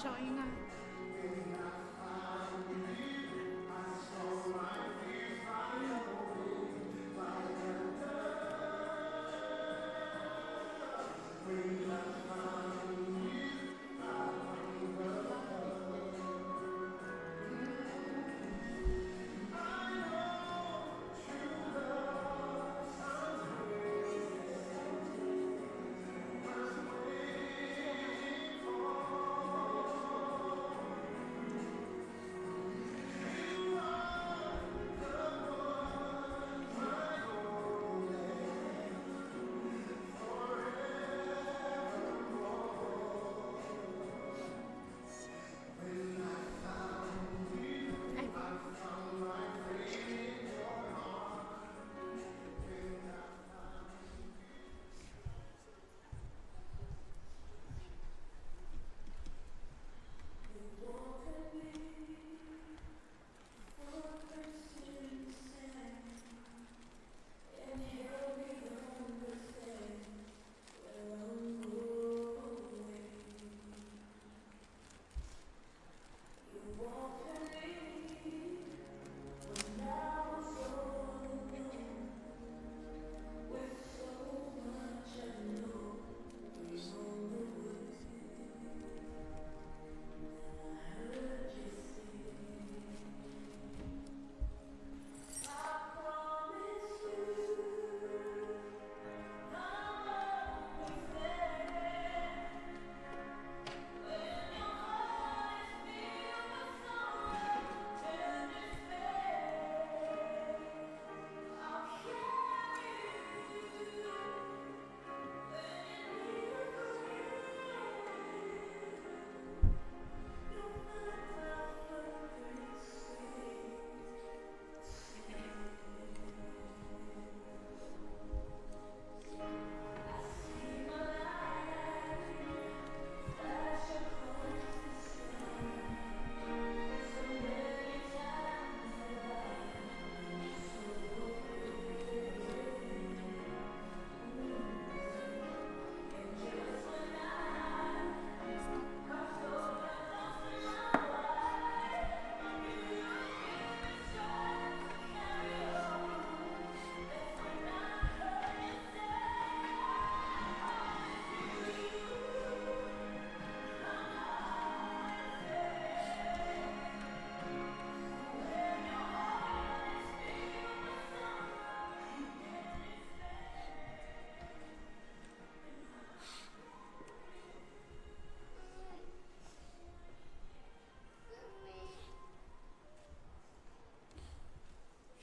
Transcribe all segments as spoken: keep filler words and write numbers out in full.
Showing up.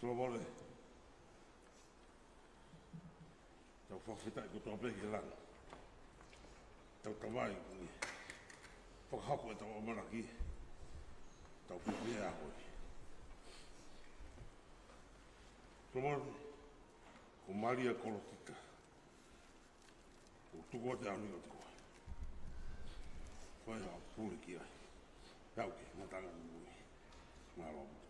Solomone, tau fakafetaʻi kotoa pē ki he langi. Tau Tamai, kuo ne fakahoko ʻetau ʻamanaki, tau fiefia ʻi he ʻaho ni. Solomone, ko Malia Kolotita, ʻoku tuku atu ʻa e ʻaho ni kiate koe. Ko e hā ʻoku pule ki ai? Aʻu ki he ngataʻanga ʻo e moʻui. Mālō ʻaupito.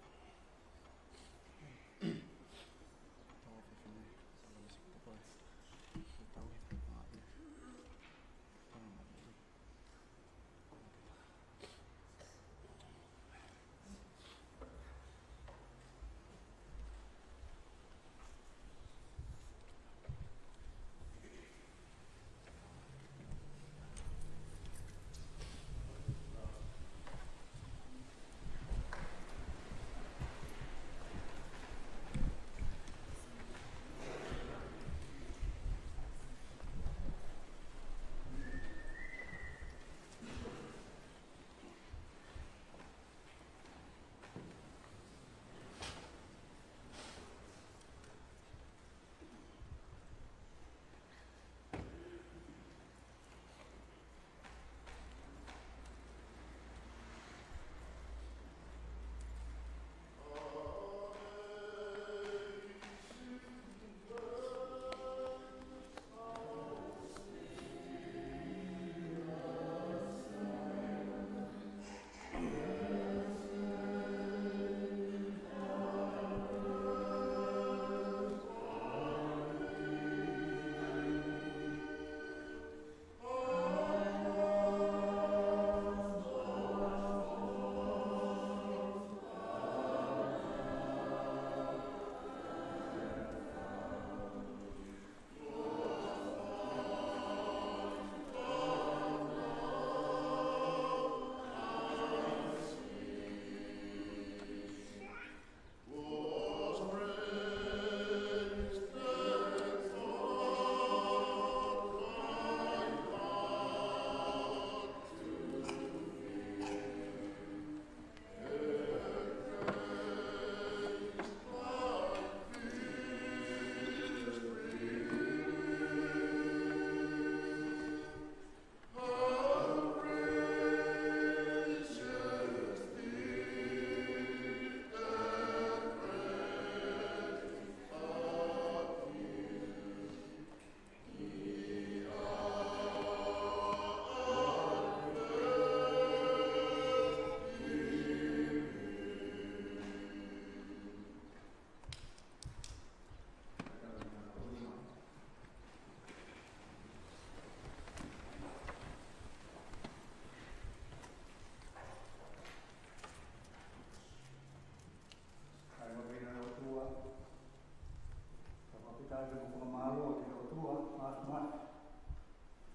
Tau ke fakamālō ki he ʻOtua, Māfimafi,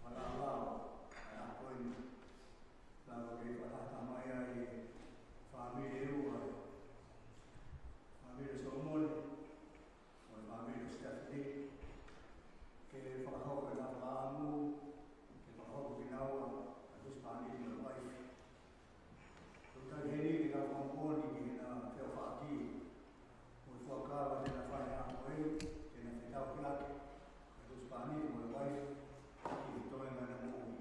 fakalaulauloto, ʻa e ʻaho ko eni. Lava ke fakataha mai ai e fāmili ʻe ua, fāmili Solomoni, mo e fāmili Stephanie, ke fakahoko ʻenau fakaʻamu, ke fakahoko kinaua, ʻa e husepāniti mo e uaifi. Ko e taimi heni ke tau fakamoʻoni ki heʻena feʻofaʻaki mo e fuakava te na fai he ʻaho ko eni, ke na fetauhiʻaki ʻa e husepāniti mo e uaifi ki he toenga ʻo ʻena moʻui.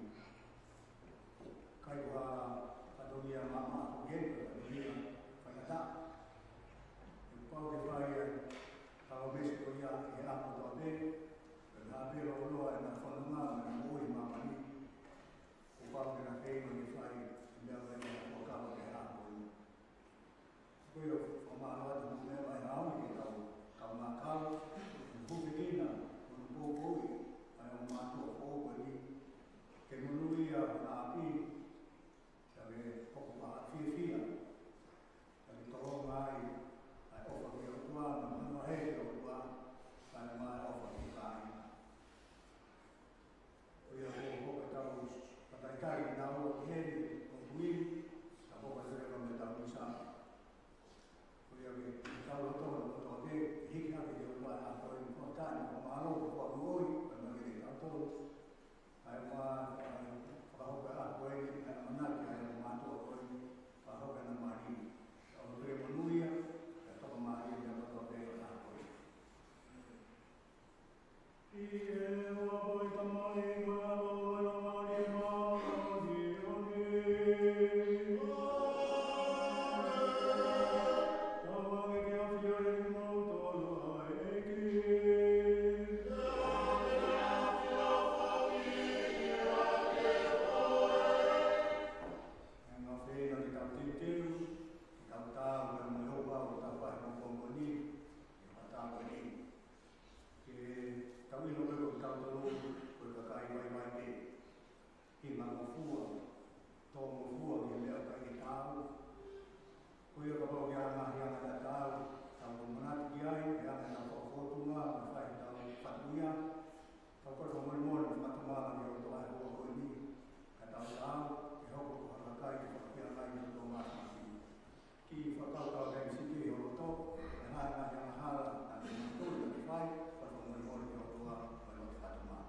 ʻIkai ko ha fatongia maʻamaʻa ko eni, ko e fatongia faingataʻa. ʻE pau ke fai ʻa e palōmesi ko ia ʻi he ʻaho kotoa pē, ko e hā pē lōloa ʻena fononga mo ʻena moʻui ʻi māmani. Kuo pau ke na feinga ke fai e meʻa ko eni, ʻa e fuakava ki he ʻaho ko eni. Ko ia, fakamālō atu mo e meʻa mai ʻaho ni ke tau, tau ngākau, hūfekina hono poupouʻi ʻa e ongo mātuʻa foʻou ko eni, ke monūʻia hona ʻapi, kae hoko ʻo fiefia, kae tolonga ai ʻa e ʻofa ki he ʻOtua, mo e manavahē ki he ʻOtua, kae ʻumaʻā e ʻofa ki he kāinga. Ko ia, ko e hoko ʻetau fakatalitali kinaua ki heni, ʻo kui, ka ko e hoko atu ʻetau misa. Ko ia, ke tau loto, loto ke hiki hake ki he ʻOtua ʻa e ʻaho ko eni, fakatalitali, fakamālō, fakamoʻui, kae ʻumaʻā kitautolu. Kae ʻumaʻā, ʻa e fakahoko ʻa e ʻaho ko eni, ʻa e ʻamanaki ʻa e ongo mātuʻa ko eni, fakahoko ʻena mali. ʻOku ou monūʻia, kae tokamālie ʻa e ʻOtua pē ʻa e ʻaho ko eni. ʻI he huafa ʻo e Tamai, mo e ʻAlo, mo e Laumālie Māʻoniʻoni. ʻĀmeni. Tauange ke ʻafio ʻiate kimoutolu ʻa e ʻEiki. ʻE ngaahi feinga ke tau teuteu, ke tau taau mo e ouau ʻoku tau fai he pongipongi ni, ʻi he ʻaho ko eni. Ke tau ʻilo pē ko kitautolu ko e kakai vaivai pē. Hingangofua, tōngofua ki he meʻa ʻoku ʻikai ke taau. Ko ia, kapau ʻoku ʻi ai ha ngaahi anga tatau, tau toki manatu ki ai, ʻi he anga ʻetau fakafōtunga, mo e fai ʻetau fatuʻia. Tau kole fakamolemole mo fakatomala ki he ʻOtua he ʻaho ko eni, kae tau taau ke hoko ko ha kakai ke fakafeangai mo e ʻOtua Māfimafi. Kiʻi fakakaukau kae ʻikai ke sio ki ho loto, ʻi he ngaahi angahala naʻa ke moutolu naʻa ke fai, kole fakamolemole ki he ʻOtua, mo e loto fakatomala.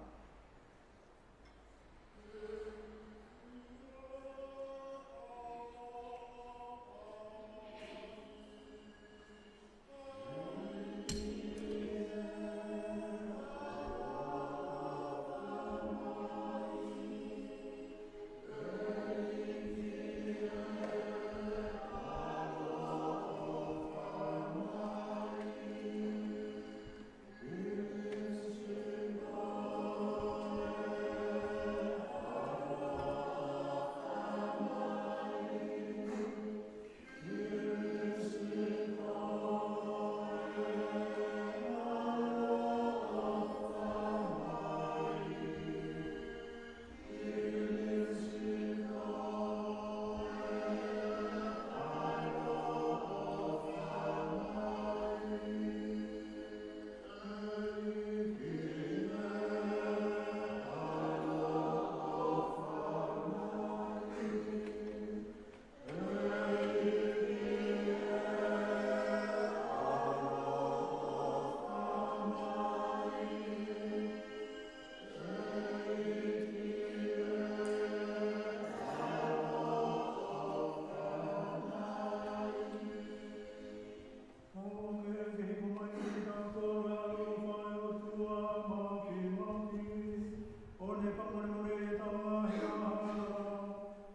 ʻO ne fakamolemole ʻetau ngaahi angahala,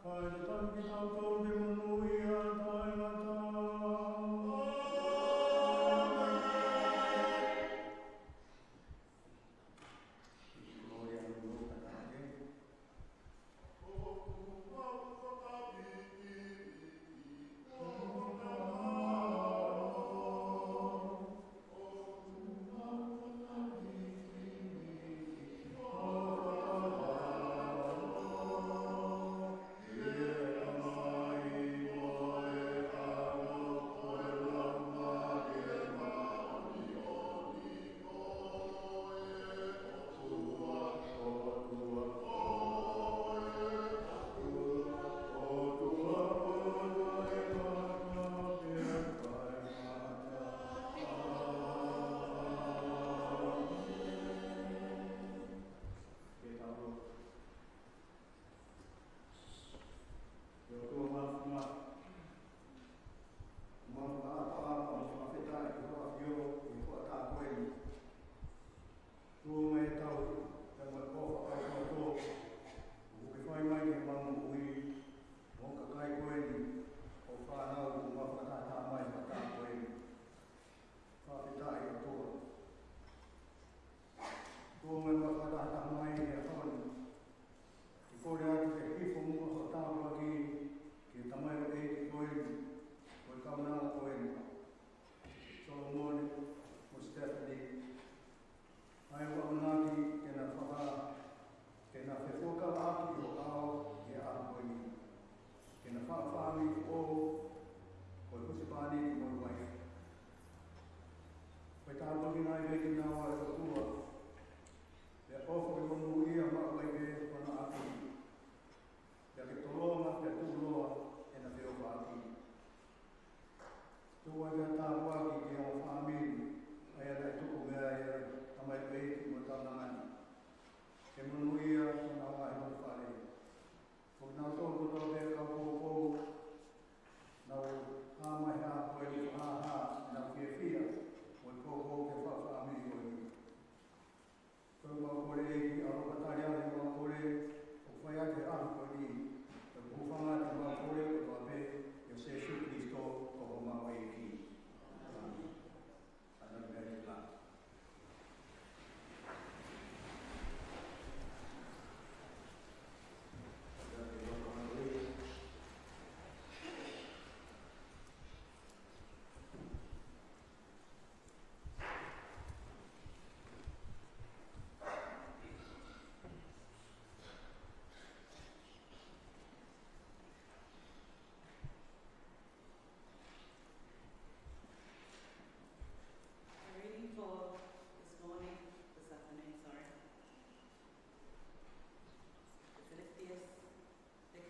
kae tataki kitautolu ke monūʻia taʻengata. ʻĀmeni. Lamani. Ke monūʻia ʻa e ngaahi ʻotu fale. Ko kinautolu kotoa pē kau poupou, naʻa nau hā mai he ʻaho ko eni fakahā ʻenau fiefia mo e poupou ki he fakaʻaho ko eni. Ko ʻemau kole ʻEiki, ʻaloʻofa taliange ʻemau kole, ʻo fai atu he ʻaho ko eni, ʻo hūfanga atu ʻemau kole kotoa pē, ʻia Sīsū Kalaisi ko homau ʻEiki. ʻĀmeni. The reading for this morning, this afternoon, sorry, is Philippians six,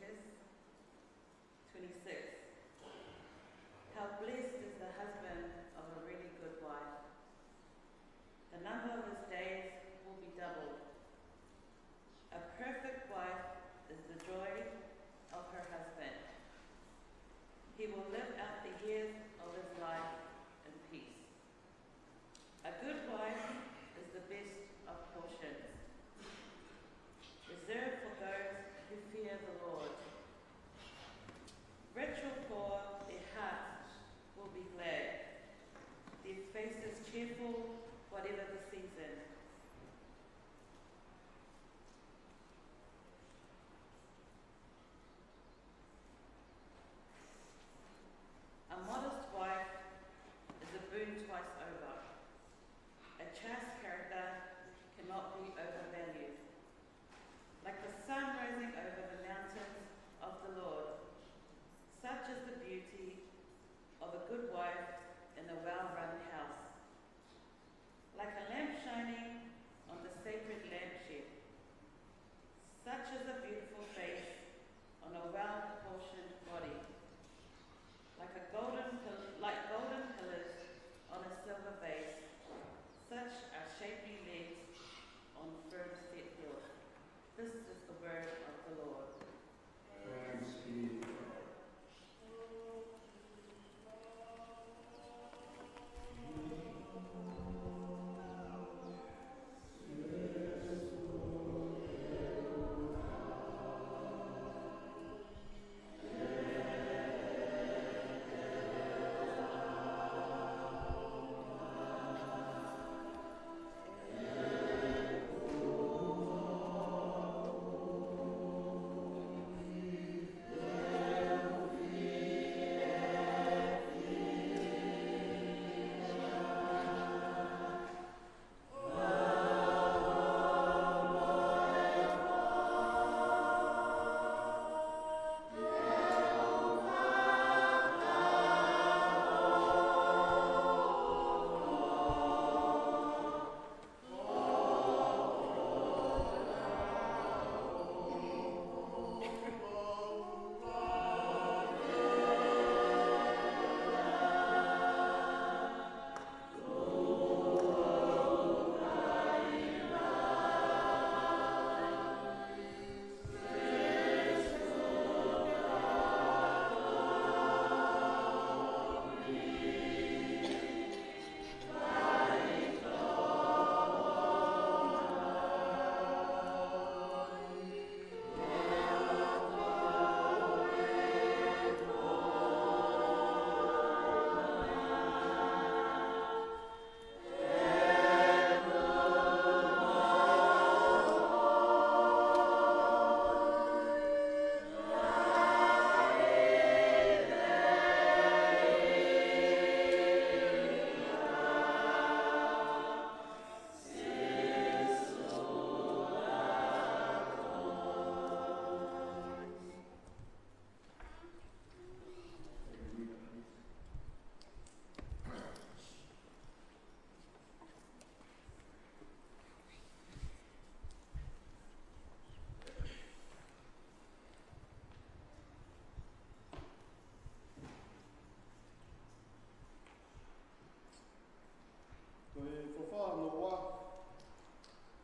twenty-six. How blessed is the husband of a really good wife. The number of his days will be doubled. A perfect wife is the joy of her husband. He will live out the years of his life in peace. A good wife is the best of portions, reserved for those who fear the Lord. Rich or poor, their hearts will be glad, their faces cheerful, whatever the season. A modest wife is a boon twice over. A chaste character cannot be overvalued. Like the sun rising over the mountains of the Lord, such is the beauty of a good wife in a well-run house.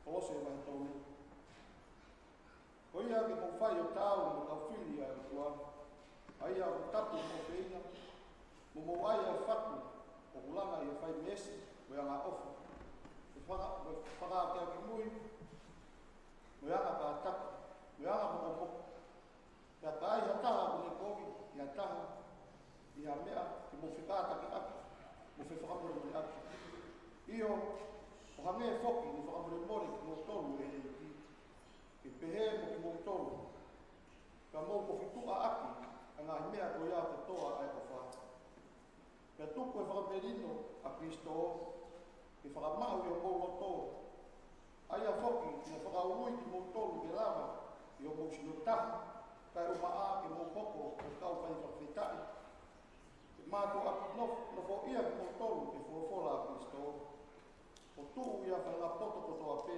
Kolose vahe tolu. Ko ia ke mou fai ʻo taau mo e kau fili ʻa e ʻOtua, ʻa ia ʻoku tapu mo feina, mo mou ʻai ʻa e fatu ʻoku langa ʻi he fai meesi mo e angaʻofa, mo e faka-, mo e fakaakeake mui, mo e anga kātaki, mo e anga mokomoko. Pea ka ai ha taha ʻoku ne kovi ʻi ha taha ʻi ha meʻa, ke mou fekātakiʻaki mo fefakamolemoleʻaki. ʻIo, ʻo hangē foki ʻene fakamolemole kimoutolu ʻe he ʻEiki, ke pehē mo kimoutolu, ka mou mofituʻaʻaki ʻa e ngaahi meʻa ko ia kotoa ʻa e ʻofa. Pea tuku e fakamelino ʻa Kalisito ke fakamaʻu ʻi homou loto, ʻa ia foki naʻe fakaului kimoutolu ke lava ʻi homou sino taha, kaeʻumaʻā ke mou hoko ko e kau fai fakafetaʻi. Ke mātuʻaki nof-, nofoʻia kimoutolu ʻi he folofola ʻa Kalisito, ʻo tuʻu ʻi he faʻahinga poto kotoa pē,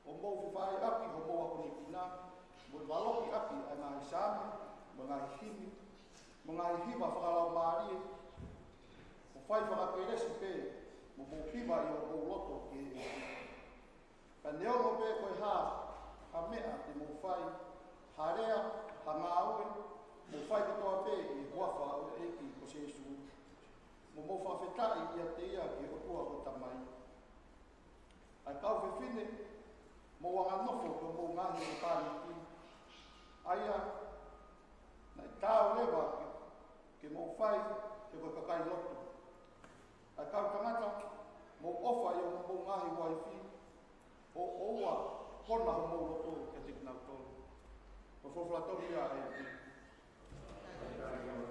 ʻo mou fefaiʻaki homou akonekina, mo valokiʻaki ʻa e ngaahi saame, mo e ngaahi himi, mo e ngaahi hiva fakalaumālie, ʻo fai fakakelesi pē, mo mou hiva ʻi homou loto ki he ʻEiki. Ka neongo pe ko e hā ha meʻa te mou fai, ha lea, ha ngāue, mou fai kotoa pē ʻi he huafa ʻo e ʻEiki ko Sīsū, mo mou fakafetaʻi ʻiate ia ko e ʻOtua ko e Tamai. ʻA e kau fefine, mou anganofo ki homou ngaahi ʻeletā, ʻa ia naʻe taau leva ke, ke mou fai, he ko e kakai lotu. ʻA e kau tangata, mou ʻofa ʻi homou ngaahi uaifi, ʻo, ʻoua ʻe kona homou loto kiate kinautolu. Ko e folofola tonu ia ʻa e ʻEiki. Naʻe ʻi ai e kau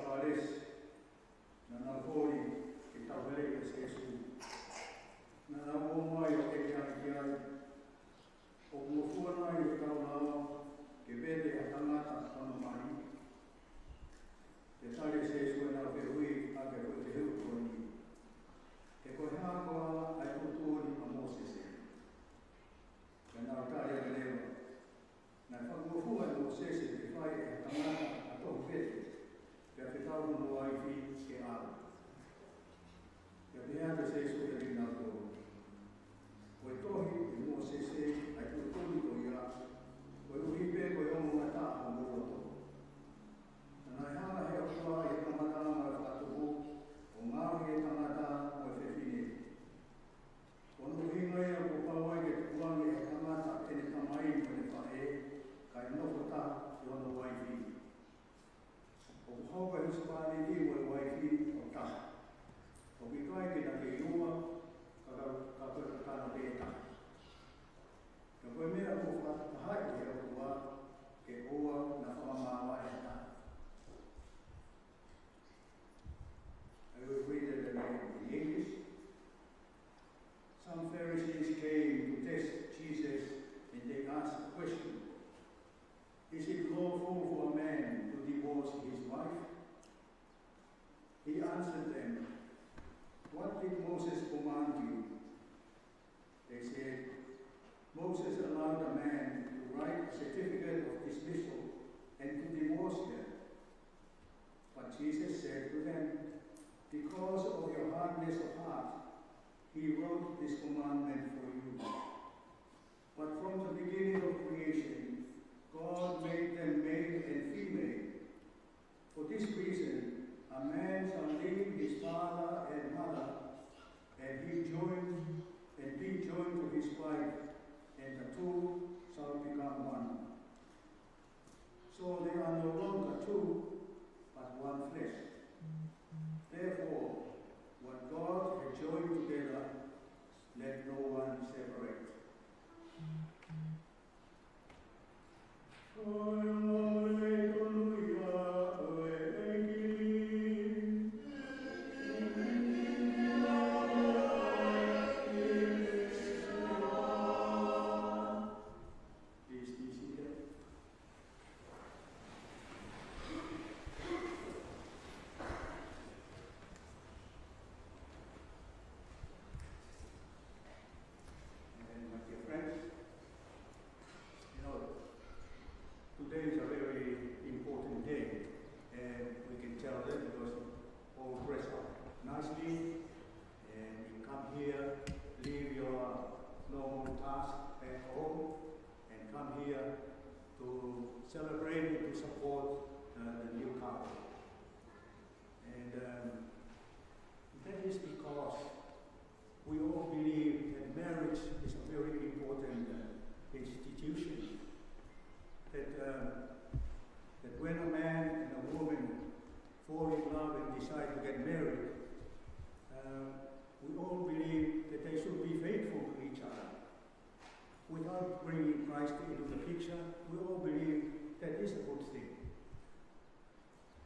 Fālesi naʻa nau holi ke tauheleʻi ʻa Sīsū. Naʻa nau ō mai ʻo ʻeke ange ki ai, ʻOku ngofua nai ʻe hotau lao ke vete ha tangata hono mali? Pea tali ʻe Sīsū ʻenau fehuʻi ʻaki e foʻi fehuʻi ko eni, He ko e hā koā ʻa e tuʻutuʻuni ʻa Mōsese? Pea nau tali ange leva, Naʻe fakangofua ʻe Mōsese ke fai ʻe ha tangata ha tohi vete, pea fekau hono uaifi ke ʻalu. Pea pehē atu ʻe Sīsū kiate kinautolu, Ko e tohi ʻe Mōsese ʻa e tuʻutuʻuni ko ia, koeʻuhi pē ko e ongo ngataʻa homou loto. Naʻe hanga ʻe he ʻOtua ʻi he kamataʻanga ʻo e fakatupu, ʻo ngaohi ʻa e tangata mo e fefine. Ko hono ʻuhinga ia kuo pau ai ke tukuange ʻe he tangata ʻene tamai mo ʻene faʻē, kae nofo taha ʻi hono uaifi. ʻOku hoko ʻa e husepāniti mo e uaifi ʻo taha. ʻOku ʻikai ke na kei ua, ka, ka, ka, ka, ka na pē taha. Ka ko e meʻa kuo fakatahaʻi ʻe he ʻOtua, ke ʻoua naʻa fakamāvae ha taha. I will read it again in English. Some Pharisees came to test Jesus, and they asked a question, "Is it lawful for a man to divorce his wife?" He answered them, "What did Moses command you?" They said, "Moses allowed a man to write a certificate of dismissal and to divorce her." But Jesus said to them, "Because of your hardness of heart, he wrote this commandment for you. But from the beginning of creation, God made them male and female. For this reason, a man shall leave his father and mother, and he joined, and be joined to his wife, and the two Please be seated. And my dear friends, you know, today is a very important day, and we can tell that because you all dress up nicely, and you come here, leave your normal task at home, and come here to celebrate and to support, uh, the new couple. And, um, that is because we all believe that marriage is a very important, uh, institution. That, um, that when a man and a woman fall in love and decide to get married, uh, we all believe that they should be faithful to each other. Without bringing Christ into the picture, we all believe that is a good thing.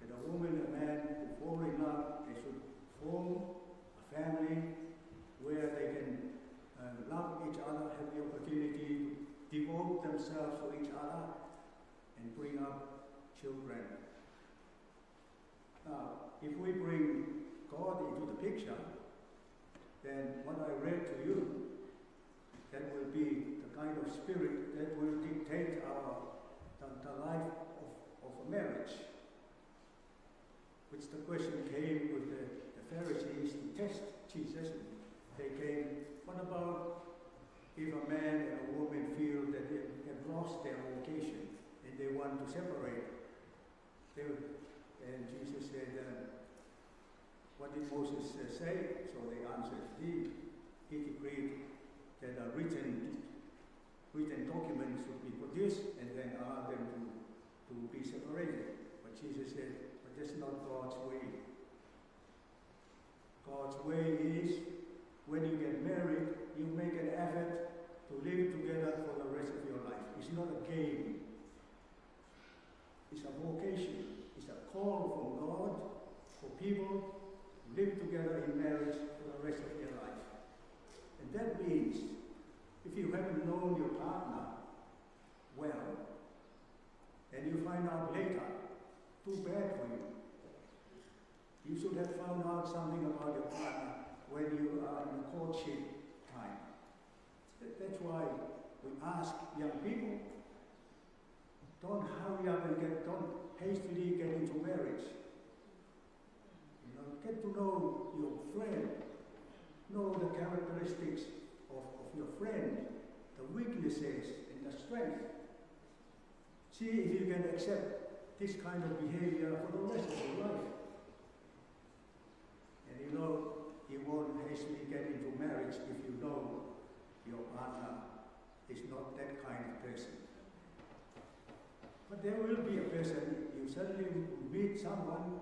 That a woman and a man who fall in love, they should form a family where they can, uh, love each other, have the opportunity to devote themselves to each other, and bring up children. Now, if we bring God into the picture, then what I read to you, that will be the kind of spirit that will dictate our, the, the life of, of a marriage. Which the question came with the, the Pharisees to test Jesus. They came, "What about if a man and a woman feel that they have lost their vocation and they want to separate?" They, and Jesus said, uh, "What did Moses, uh, say?" So they answered, "He, he decreed that a written, written document should be produced and then allow them to, to be separated." But Jesus said, "But that's not God's way." God's way is, when you get married, you make an effort to live together for the rest of your life. It's not a game. It's a vocation. It's a call from God for people to live together in marriage for the rest of their life. And that means, if you haven't known your partner well, and you find out later, too bad for you. You should have found out something about your partner when you are in the courtship time. That, that's why we ask young people, don't hurry up and get, don't hastily get into marriage. You know, get to know your friend. Know the characteristics of, of your friend, the weaknesses and the strength. See if you can accept this kind of behavior for the rest of your life. And you know, you won't hastily get into marriage if you know your partner is not that kind of person. But there will be a person, you suddenly will meet someone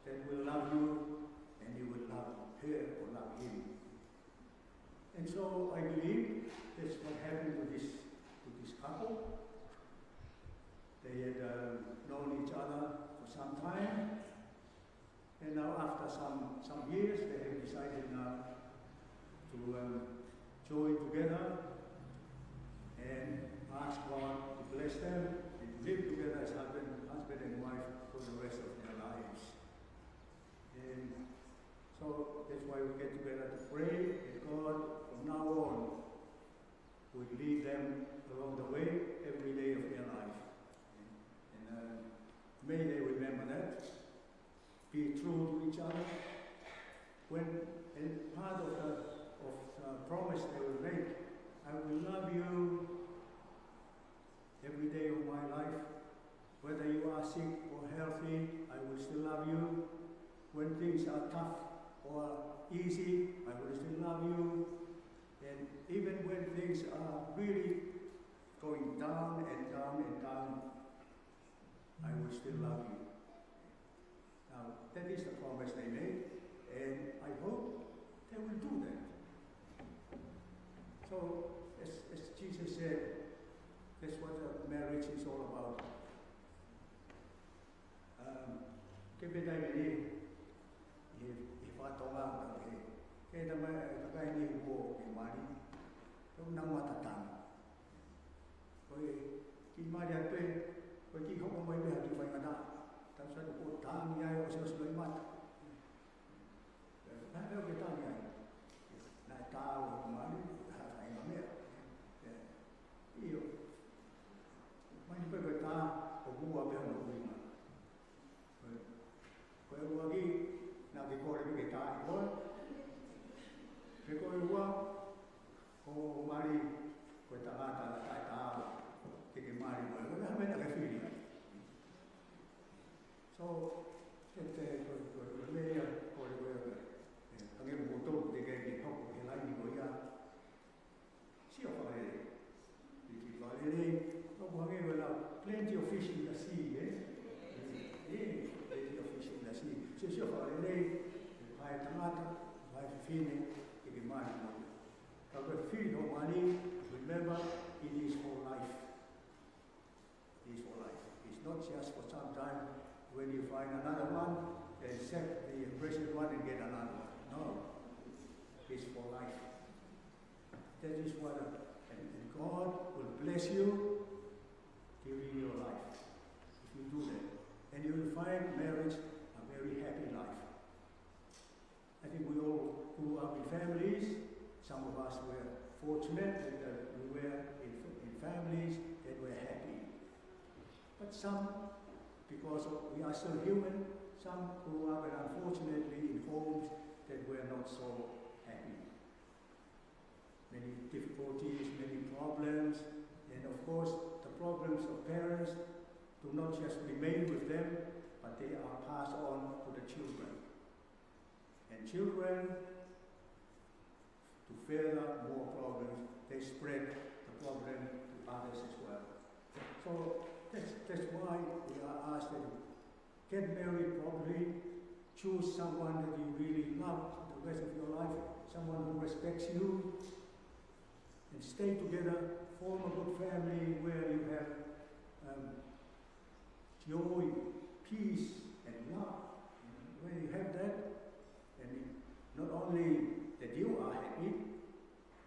that will love you, and you will love her or love him. And so I believe that's what happened to this, to this couple. They had, uh, known each other for some time, and now after some, some years, they have decided now to, um, join together and ask God to bless them and live together as husband, husband and wife for the rest of their lives. And so that's why we get together to pray that God, from now on, will lead them along the way every day of their life. And, uh, may they remember that. Be true to each other. When, and part of the, of the promise they will make, "I will love you every day of my life. Whether you are sick or healthy, I will still love you. When things are tough or easy, I will still love you. And even when things are really going down and down and down, I will still love you." Now, that is the promise they made, and I hope they will do that. So, as, as Jesus said, That's what a marriage is all about. Um, ke peta i mene, i, i whakatonga, ke, ke tama, ka kai ni mo ke mali, ke unang matatang. Ko e, ki mali a pe, ko e ki hoko mai pe ha ki whai ngata, tau sa ko tangi ai o se o se mai mata. Naʻe pehē ke tangi ai. Naʻe tau mali, ha, ha, ha, ha, ha. ʻIo. Mai ni pe ko e tā, ko mua pe no uinga. Ko e, ko e ua ki, naʻa ke kole ke tā i koe. Pe ko e ua, ko mali, ko e tangata, tā e tā, ke ke mali, ko e, ko e, ha mena ke fili. So, ke te, ko, ko, ko, meʻa, ko, ko, ko, e, hangē ko tō, te ke, ke hoko, he laini ko ia. Sio fakalelei. Ki, ki fakalelei, ko, ko hangē ko la, plenty of fish in the sea, eh? Eh, plenty of fish in the sea. Sio, sio fakalelei, ʻe ʻi ai e tangata, ʻi ai e fefine, ke ke mali mo ia. Ka ko e fili hoʻo mali, remember, it is for life. Is for life. It's not just for some time when you find another one and sack the present one and get another one. No. It's for life. That is what, uh, and, and God will bless you during your life if you do that. And you will find marriage a very happy life. I think we all grew up in families. Some of us were fortunate that, uh, we were in, in families that were happy. But some, because of, we are still human, some grew up, and unfortunately, in homes that were not so happy. Many difficulties, many problems, and of course, the problems of parents do not just remain with them, but they are passed on to the children. And children, to further more problems, they spread the problem to others as well. So that's, that's why we are asked to get married properly, choose someone that you really love the rest of your life, someone who respects you, and stay together, form a good family where you have, um, joy, peace, and love. When you have that, and not only that you are happy,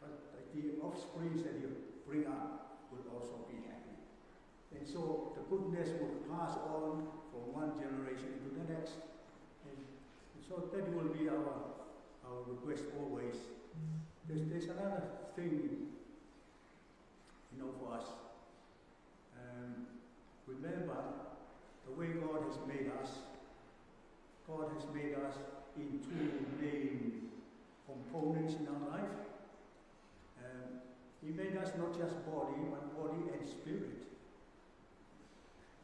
but the offsprings that you bring up will also be happy. And so the goodness will pass on from one generation to the next. And, and so that will be our, our request always. There's, there's another thing, you know, for us. Um, remember, the way God has made us, God has made us in two main components in our life. Um, he made us not just body, but body and spirit.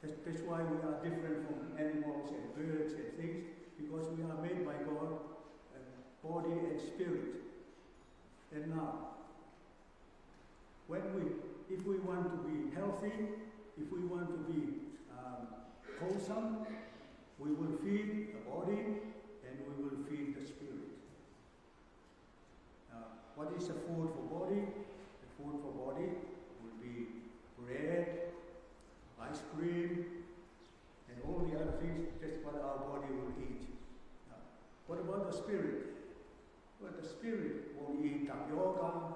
That's, that's why we are different from animals and birds and things, because we are made by God, uh, body and spirit. And now, when we, if we want to be healthy, if we want to be, um, wholesome, we will feed the body and we will feed the spirit. Now, what is the food for body? The food for body would be bread, ice cream, and all the other things. That's what our body will eat. Now, what about the spirit? Well, the spirit will eat tapioca,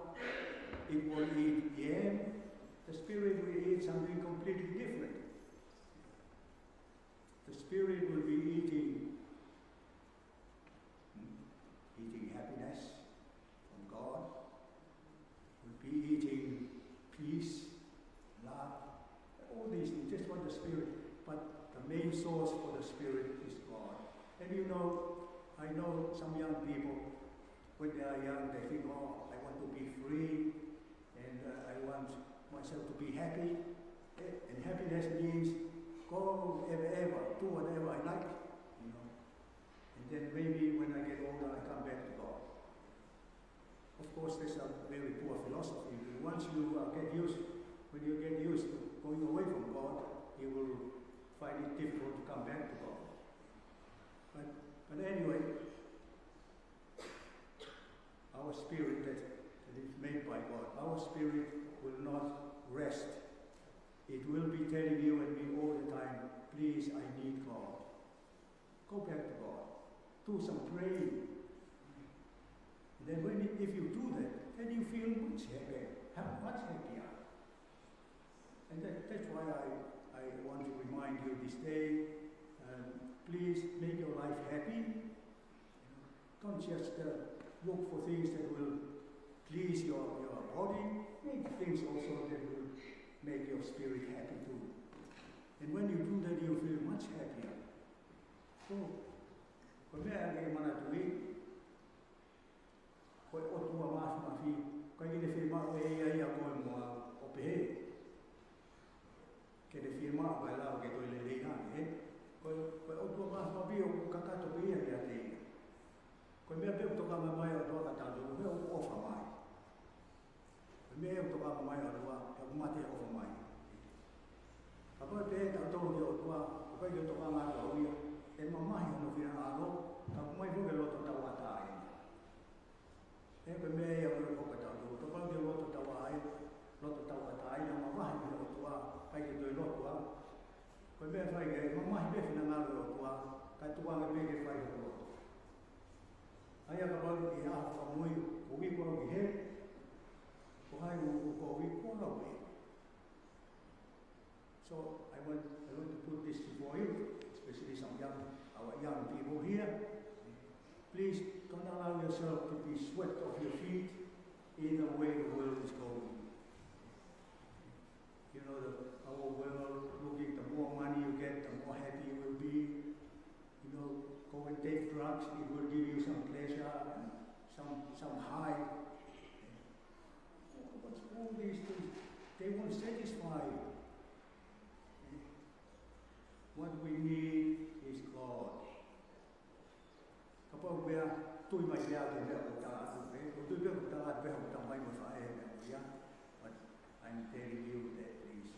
it will eat yam. The spirit will eat something completely different. The spirit will be eating, hmm, eating happiness from God, will be eating peace, love, all these things, just what the spirit, but the main source for the spirit is God. And you know, I know some young people, when they are young, they think, "Oh, I want to be free, and, uh, I want myself to be happy." Eh, and happiness means go ever, ever, do whatever I like, you know. And then maybe when I get older, I come back to God. Of course, that's a very poor philosophy. Once you, uh, get used, when you get used to going away from God, you will find it difficult to come back to God. But, but anyway, our spirit that, that is made by God, our spirit will not rest It will be telling you and me all the time, "Please, I need God." Go back to God. Do some praying. And then when, if you do that, then you feel much happier, ha-, much happier. And that, that's why I, I want to remind you this day, um, please make your life happy. Don't just, uh, look for things that will please your, your body. Make things also that will make your spirit happy too. And when you do that, you feel much happier. So, ko e meʻa ke manatuʻi, ko e ʻOtua Māfimafi, ʻoku ʻikai ke ne fiemaʻu ʻe ia ia ko e moa ʻo pehē. Ke ne fiemaʻu ʻe ia ke toe lelei ange, ē? Ko e, ko e ʻOtua Māfimafi ʻoku kakato pē ia kiate ia. Ko e meʻa pē ʻoku tokanga mai ʻa e ʻOtua kiate kitautolu, he ʻoku ʻofa mai. Ko e meʻa ʻoku tokanga mai ʻa e ʻOtua, he ʻoku mate ʻofa mai. Kapau ʻe pehē ʻe kitautolu ki he ʻOtua, ʻoku ʻikai ke tokanga atu au ia, ʻe mamahi hono finangalo, ka ʻoku ʻomai foki e loto tauʻatāina. He ko e meʻa ia ʻoku ʻikai ke tokanga atu, kapau ʻoku ke loto tauʻatāina, loto tauʻatāina, mamahi mei he ʻOtua, ʻikai ke toe lotu au. Ko e meʻa ʻe fai ke mamahi pē finangalo ʻo e ʻOtua, kae tuku ange pē ke fai hoku loto. ʻA ia kapau ʻe ʻi ai ha fakamui, ko e uike ʻoku ʻi heni, ko hai ʻoku, ko e uike ʻoku ʻi heni. So I want, I want to put this before you, especially some young, our young people here. Please don't allow yourself to be swept off your feet in the way the world is going. You know, the, our world looking, the more money you get, the more happy you will be. You know, go and take drugs, it will give you some pleasure, some, some high. What's all these things? They won't satisfy you. What we need is God. Kapau meʻa, tui mai pē ki he meʻa ʻoku tala atu, ē? ʻOku tui pē ʻoku tala atu pē ʻoku tala mai mo e faʻē meʻa ʻoku ia. But I'm telling you that please.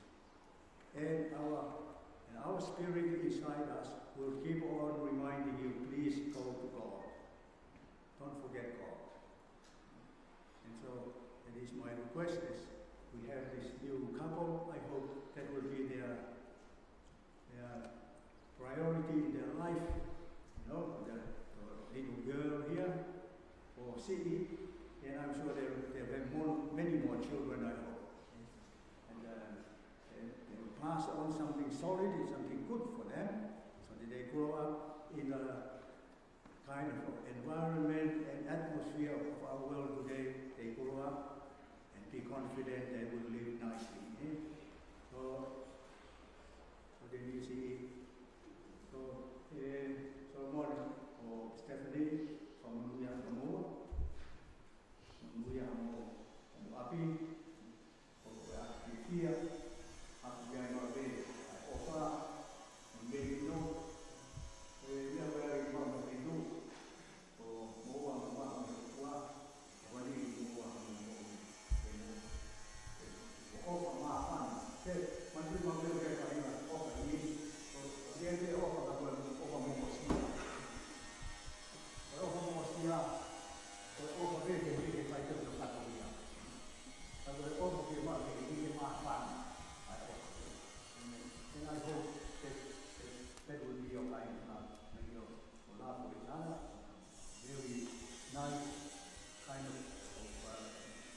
And our, and our spirit inside us will keep on reminding you, please go to God. Don't forget God. And so it is my request as we have this new couple, I hope that will be their, their priority in their life, you know, the, the little girl here for Sydney, and I'm sure they'll, they'll have more, many more children, I hope. And, uh, they, they will pass on something solid and something good for them, so that they grow up in a kind of environment and atmosphere of our world today, they grow up and be confident they will live nicely, eh? So, so then you see, so, eh, Solomon or Stephanie, from Nuya Samoa, Nuya mo, mo ʻapi, ʻoku ʻikai ke fiefia, ʻoku ʻikai ke maʻu pē ʻa e ʻofa, ʻo e melino, ʻa e meʻa ko ē ʻoku maʻu mei he ʻOtua, ʻo moʻua mo maʻu mei he ʻOtua, ʻoku ʻikai ke moʻua mo moʻui, ʻe moʻua. ʻO ʻofa māfana, ke manatuʻi maʻu pē ʻoku ʻikai ke fai ha ʻofa ʻi heni, ʻo, ʻo ʻikai ke ʻofa ka ko e ʻofa mo mosia. Ko e ʻofa mo mosia, ko e ʻofa pē ke, ke, ke fai pē ʻo kātoa ia. Ka ko e ʻofa ke maʻu ke, ke, ke māfana, ʻa e ʻofa. And I hope that, that, that will be your kind of, uh, maybe your, your love for each other. Very nice kind of, of, uh,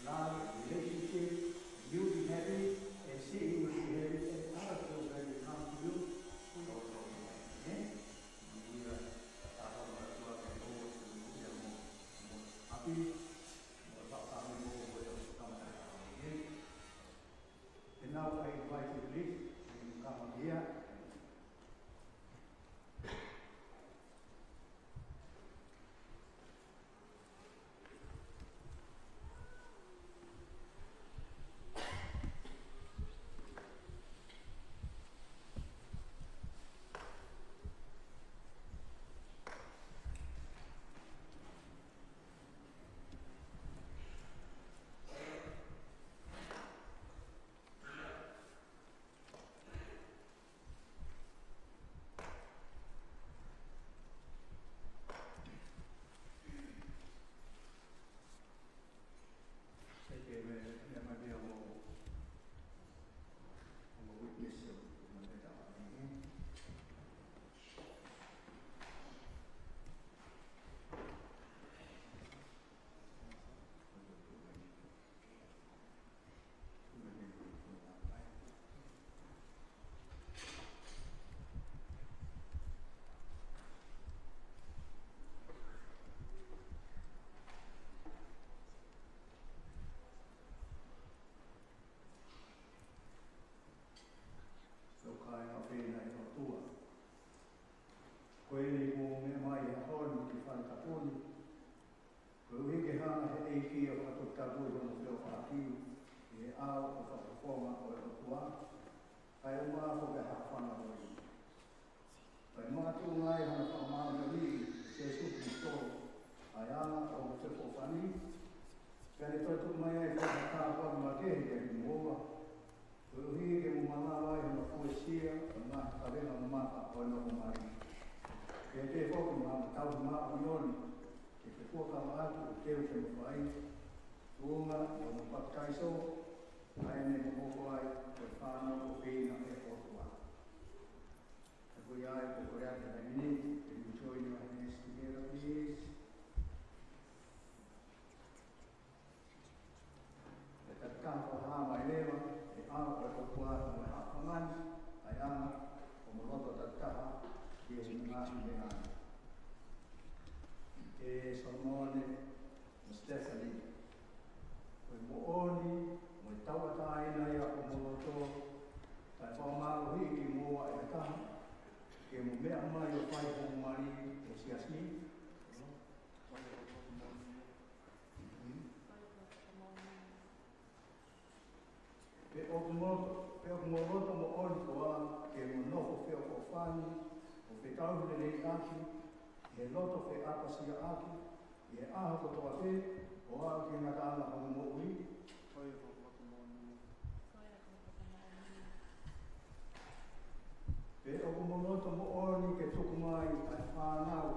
love and relationship. You'll be happy, and she will be happy, and other children will come to you. We also be happy. Amen. Haleluia. Tāpuaki mo e ʻOtua ke ʻoua ʻe tuku ia mo, mo ʻapi, mo e fāmili mo e ʻOtua. Amen. And now I invite you, please, to come up here. ʻa e ʻumaʻā foki ʻa e haʻofanga ko ia. Pea makatuʻunga ai hano fakamālohiʻi ʻe Sīsū Kalaisi ʻa e anga ʻo hono feʻofoʻofani, pea ne toe tuku mai ai foki ha tāpuaki makehe kiate kimoua, koeʻuhi ke mou malava ai hono fuesia ʻo e ngaahi kavenga mamafa ʻo ʻene nofo mali. Pea pehē foki, mo ha tauhi māʻoniʻoni ke ke fuakava atu ʻo teu ke mou fai, tuʻunga ʻi hono papitaiso, ʻa ia ne mou hoko ai ko e fānau ʻofeina ʻo e ʻOtua. Ka ko ia ai, ko e kole atu he taimi ni, can you join your hands together, please? Pea tau fakahā mai leva ʻa e ʻao ʻo e ʻOtua mo e haʻofanga ni, ʻa e anga ʻo homo loto takitaha ki he ngaahi meʻa ni. ʻE Solomone mo Stephanie, ko e moʻoni mo e tauʻatāina ia ʻo homo loto, kae fakamālohiʻi kimoua ʻe ha taha ke mou meʻa mai ʻo fai hoʻomou mali ʻo e siasi. Pe ʻoku mo, pe ʻoku mo loto moʻoni koā ke mo nofo feʻofoʻofani, ʻo fetauhi lelei ʻaki ʻi he loto feʻapasia ʻaki ʻi he ʻaho kotoa pē, ʻo aʻu ki he ngataʻanga hoʻomo moʻui? Ko ia ko hoku moʻoni. Pe ʻoku mo loto moʻoni ke tuku mai ʻa e fānau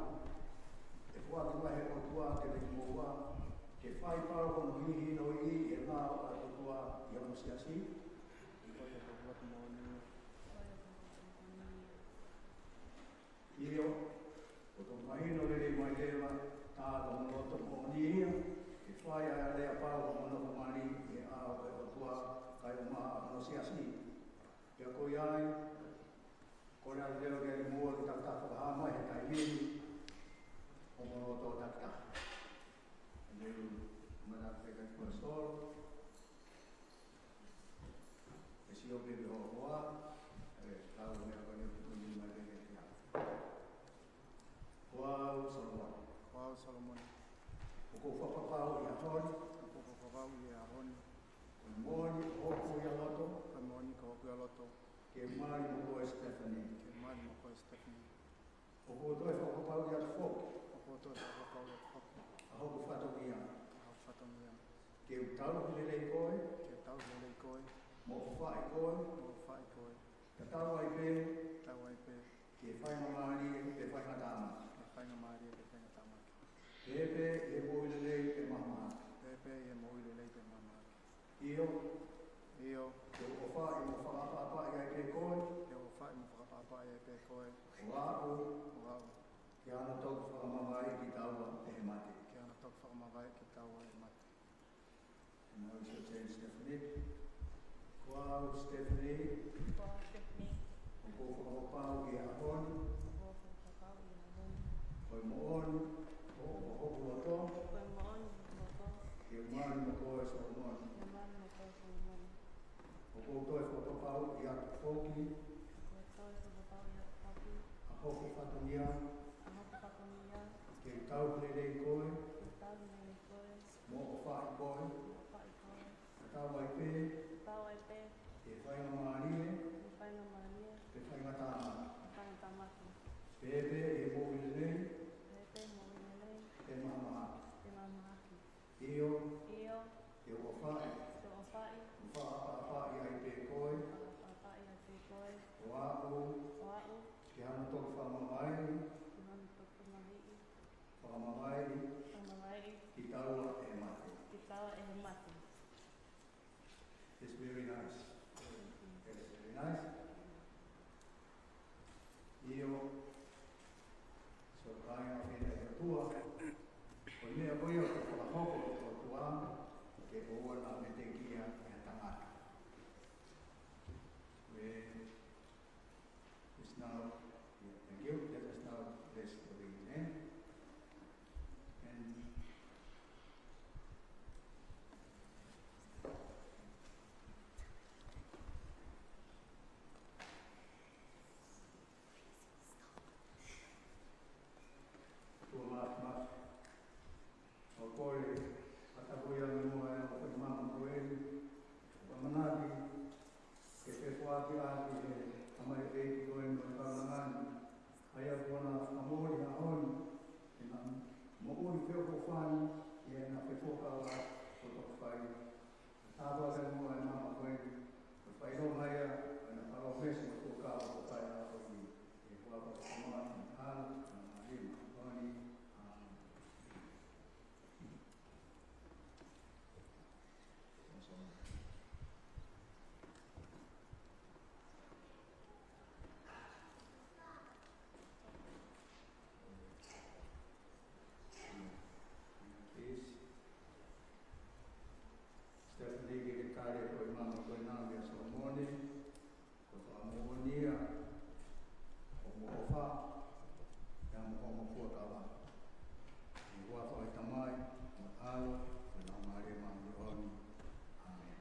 ʻe foaki mai ʻe he ʻOtua kiate kimoua, ke fai pau hono hihinoʻi ʻi he lao ʻa e ʻOtua ʻi hono siasi? Ko ia ko hoku moʻoni. ʻIo, ʻoku mahino lelei mai leva, tā ko hono loto moʻoni ia ke fai ʻa e aleapau ʻo hono nofo mali ʻi he ʻao ʻo e ʻOtua, kae ʻumaʻā hono siasi. Pea ko ia ai, kole atu leva kiate kimoua ke tau fakahā mai he taimi ni homo loto takitaha. Leu mana peka ki Paula Solo. ʻE sio pē ki hoʻo hoa, ʻe lau meʻa ko eni ʻoku tuʻu mai pē kiate au. Ko au Solomone. Ko au Solomone. ʻOku ou fakapapauʻi he ʻaho ni. ʻOku ou fakapapauʻi he ʻaho ni. Ko e moʻoni ʻoku ou ʻi loto. Ko e moʻoni ʻoku ou ʻi loto. Ke mali mo koe Stephanie. Ke mali mo koe Stephanie. ʻOku ou toe fakapapauʻi atu foki. ʻOku ou toe fakapapauʻi atu foki. ʻA hoku fatongia. ʻA hoku fatongia. Ke u tauhi lelei koe. Ke u tauhi lelei koe. Mo ʻofaʻi koe. Mo ʻofaʻi koe. Tatau ai pē. Tatau ai pē. Ki he faingamālie pe faingatāmaki. Ki he faingamālie pe faingatāmaki. Pehē pē ʻi he moʻui lelei pe mahamahaki. Pehē pē ʻi he moʻui lelei pe mahamahaki. ʻIo. ʻIo. Te u ʻofaʻi mo fakaʻapaʻapaʻi ai pē koe. Te u ʻofaʻi mo fakaʻapaʻapaʻi ai pē koe. ʻO aʻu. ʻO aʻu. Ke hano toki fakamavaeʻi kitaua ʻe he mate. Ke hano toki fakamavaeʻi kitaua ʻe he mate. And now it's your turn, Stephanie. Ko au Stephanie. Ko au Stephanie. ʻOku ou fakapapauʻi he ʻaho ni. ʻOku ou fakapapauʻi he ʻaho ni. Ko e moʻoni ʻo, ʻo hoku loto. Ko e moʻoni ʻo hoku loto. Ke u mali mo koe Solomone. Ke u mali mo koe Solomone. ʻOku ou toe fakapapauʻi atu foki. ʻOku ou toe fakapapauʻi atu foki. ʻA hoku fatongia. ʻA hoku fatongia. Ke u tauhi lelei koe. Ke u tauhi lelei koe. Mo ʻofaʻi koe. Mo ʻofaʻi koe. Tatau ai pē. Tatau ai pē. Ki he faingamālie. Ki he faingamālie. Pe faingatāmaki. Pe faingatāmaki. Pehē pē ʻi he moʻui lelei. Pehē pē ʻi he moʻui lelei. Pe mahamahaki. Pe mahamahaki. ʻIo. ʻIo. Te u ʻofaʻi. Te u ʻofaʻi. Mo fakaʻapaʻapaʻi ai pē koe. Fakaʻapaʻapaʻi ai pē koe. ʻO aʻu. ʻO aʻu. Ke hano toki fakamavaeʻi. Ke hano toki fakamavaeʻi. Fakamavaeʻi. Fakamavaeʻi. Kitaua ʻe he mate. Kitaua ʻe he mate. It's very nice. It's very nice. ʻIo, so kāinga ʻofeina ʻo e ʻOtua, ko e meʻa ko ia ʻoku fakahoko ʻe he ʻOtua ke ʻoua naʻa metekia ʻe ha tangata. It's now, yeah, thank you. Let us now bless the reading. And Pāki ʻaki ʻe he tamaioʻeiki ko eni ʻo e kaunanga ni, ʻa ia kuo na fakamoʻui he ʻaho ni ʻena moʻui feʻofoʻofani ʻi heʻena fefuakava ko e tokafai. Tāpuakiʻi muʻa e maama ko eni, ko e fakaʻilonga ia ʻo ʻena palōmesi mo e fuakava ko e fai ʻaho ni, ʻi he huafa ʻo e Tamai, mo e ʻAlo, mo e Laumālie Māʻoniʻoni. ʻĀmeni. Stephanie, ke ke tali ko e maama ko ena meia Solomone, ko e fakamoʻoni ia ʻo hoʻomo ʻofa, pea mo hoʻomo fuakava. ʻI he huafa ʻo e Tamai, mo e ʻAlo, mo e Laumālie Māʻoniʻoni. ʻĀmeni.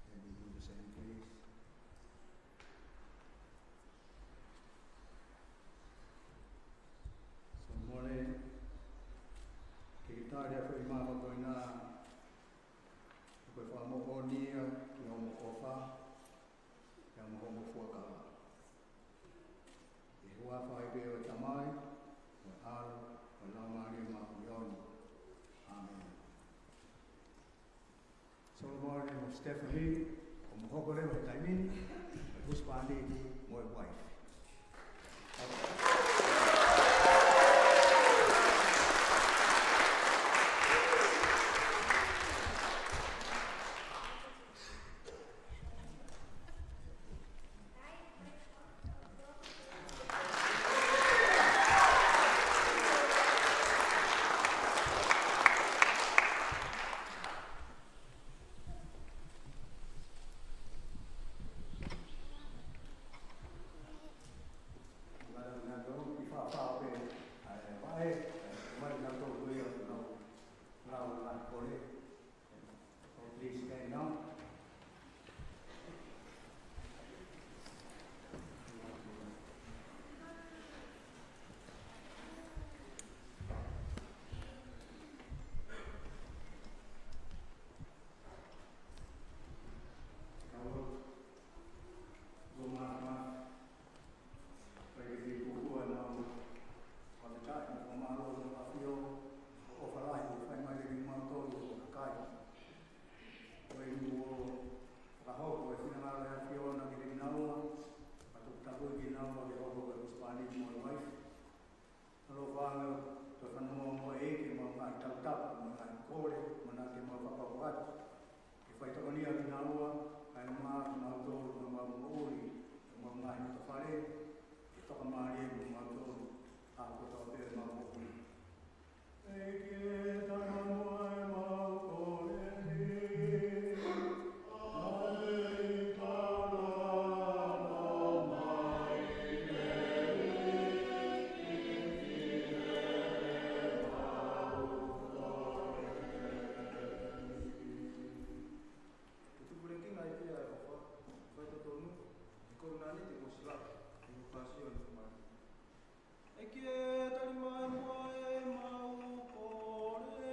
Can we do the same, please? Solomone, ke ke tali ʻa e foʻi maama ko ena, ko e fakamoʻoni ia ki hoʻomo ʻofa, pea mo hoʻomo fuakava. ʻI he huafa ai pē ʻo e Tamai, mo e ʻAlo, mo e Laumālie Māʻoniʻoni. ʻĀmeni. Solomone mo Stephanie, ʻo mo hoko leva he taimi ni, mo e husepāniti mo e uaifi. Oh, please stand up. Ko e ʻuhinga ʻoku fakahoko e finangalo ʻa e ʻAfiona kiate kinaua, ʻo toputapu kinaua ke hoko ko e husepāniti mo e uaifi. ʻAloʻofa ange ʻo toe fanongo mo e ʻEiki ʻemau ngaahi tautapa, mo e ngaahi kole, mo na ke mau fakapapauʻi atu. Ke faitokonia kinaua, kae ʻumaʻā kimautolu mo ʻemau moʻui, ʻemau ngaahi nofo fale, ke fakamālie mo kimautolu, ʻa e kotoa pē ʻemau moʻui. Ke tukulekina ai pē ʻa e ʻofa, faitotonu, ʻi he kovinānite kuo ʻosi laka, ʻi he ʻofa ʻa e Sione Tamai. ʻEiki ē, tali mai muʻa ʻemau kole.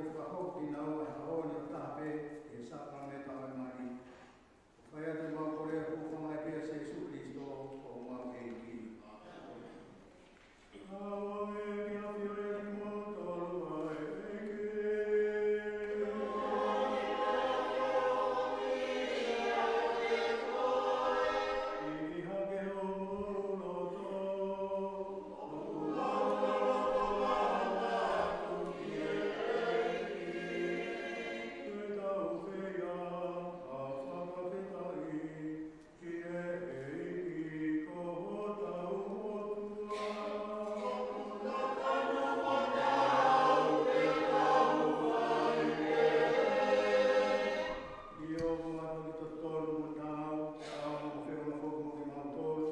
fakahoko kinaua he ʻaho ni ʻo taha pē ʻi he sākalamēniti ʻo e mali. Fai atu ʻemau kole ʻi he huafa ʻo Sīsū Kalaisi ko homau ʻEiki. ʻĀmeni. ʻIo, ʻoku mau toki totonu mo tau, ʻa ʻemau feʻunga foki mo kimautolu.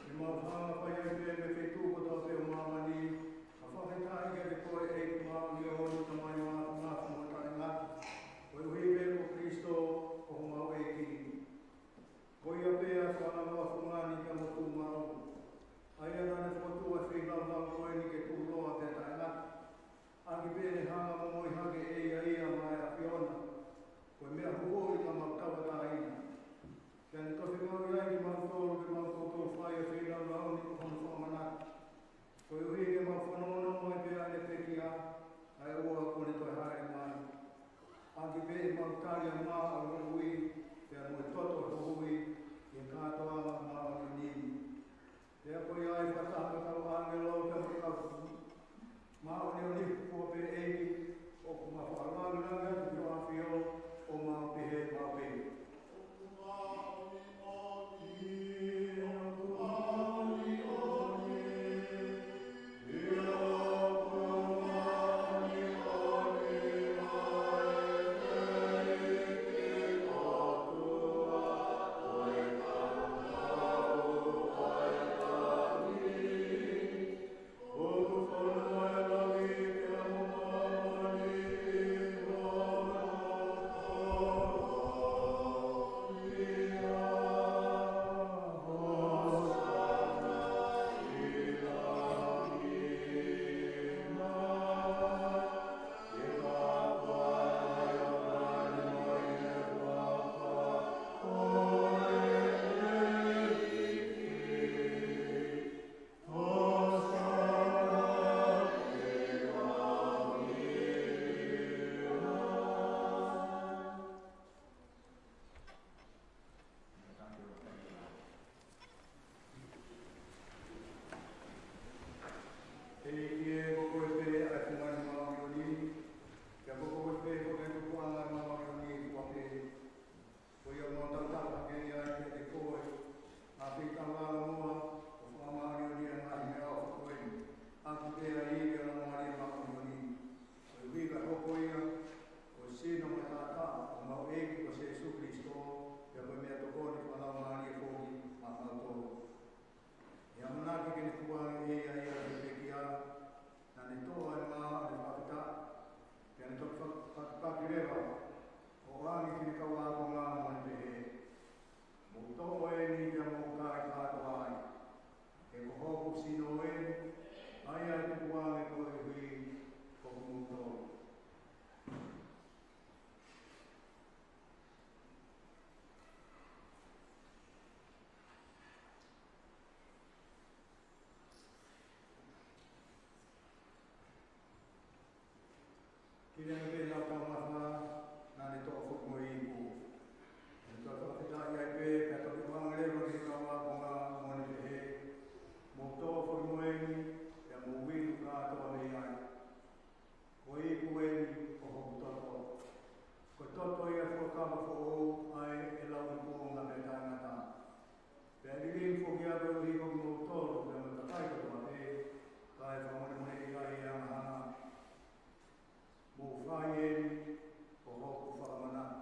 ʻEmau hanga fai ai pē mei he feituʻu kotoa pē ʻo māmani, ʻa e fakafetaʻi kiate koe ʻEiki māʻoniʻoni, Tamai mafimafi mo taʻengata. Koeʻuhi pē ko Kalaisi ko homau ʻEiki. Ko ia pē ʻa e fānau ʻa e fungani ka mo tuʻu maʻu. ʻA ia naʻa ne fokotuʻu ʻa e feilaulau ko eni ke tuʻuloa pea taʻengata. ʻAki pē ʻene hanga ʻo momoi hake ʻe ia ia maʻa e ʻAfiona, ko e meʻa huhuʻi ka mau tauʻatāina. Pea ne toki fekauʻi ai kimautolu ke mau toutou fai ʻa e feilaulau ni ko hono fakamanatu. Koeʻuhi ke mau fanongonongo ai pē ʻa ʻene pekia, ʻa e ʻoua kuo ne toe hāʻele mai. ʻAki pē ʻemau tali ʻa e mā ʻo e moʻui, pea mo e toto ʻo e huhuʻi, ʻi he kātoanga māʻoniʻoni ni. Pea ko ia ai fakataha mo e kau ʻāngelo, pea mo e kau māʻoniʻoni kuo pē ʻEiki, ʻoku mau fakalāngilangi atu ki ho ʻAfio, ʻo mau pehē maʻu pē. ʻEiki ē, ko koe pē ʻa e fungani māʻoniʻoni, pea ko koe pē ko e tupuʻanga māʻoniʻoni kuo pē. Ko ia mau tautau hake ai kiate koe, ʻa e feitau ʻa e ʻOtua, ʻo fakamāʻoniʻoni ʻa e ngaahi meʻaʻofa ko eni, ʻaki pē ʻa e ivi ʻo e Laumālie Māʻoniʻoni. Koeʻuhi ka hoko ia ko e sino mo e taʻataʻa ʻo homau ʻEiki ko Sīsū Kalaisi, pea ko e meʻatokoni fakalaumālie foki maʻamautolu. ʻI he ʻamanaki ke ne tukuange ʻe ia ia ʻa e pekia, naʻa ne toʻo ʻa e mā ʻo ne fakafetaʻi, pea ne toki fakapaki leva, ʻo ʻoange ki heʻene kau ākonga mo ne pehē: Mou toʻo eni pea mou kai kātoa ai. He ko hoku sino eni, ʻa ia ʻe tukuange koeʻuhi ko kimoutolu. Kilia pē ʻi he lau taumafa, naʻa ne toʻo foki mo e ipu. Naʻa ne toki fakafetaʻi ai pē, pea toki ʻoange leva ki heʻene kau ākonga mo ne pehē: Mou toʻo foki mo eni, pea mou inu kātoa mei ai. Ko e ipu eni ko hoku toto. Ko e toto ia ʻo e fuakava foʻou, ʻa ia ʻe lau ipu ʻo ngaahi meʻa taʻengata. Pea ʻe liliu foki ia koeʻuhi ko kimoutolu, pea mo e kakai kotoa pē, kae fakamolemoleʻi ai ʻa e angahala. Mou fai eni ko hoku fakamanatu.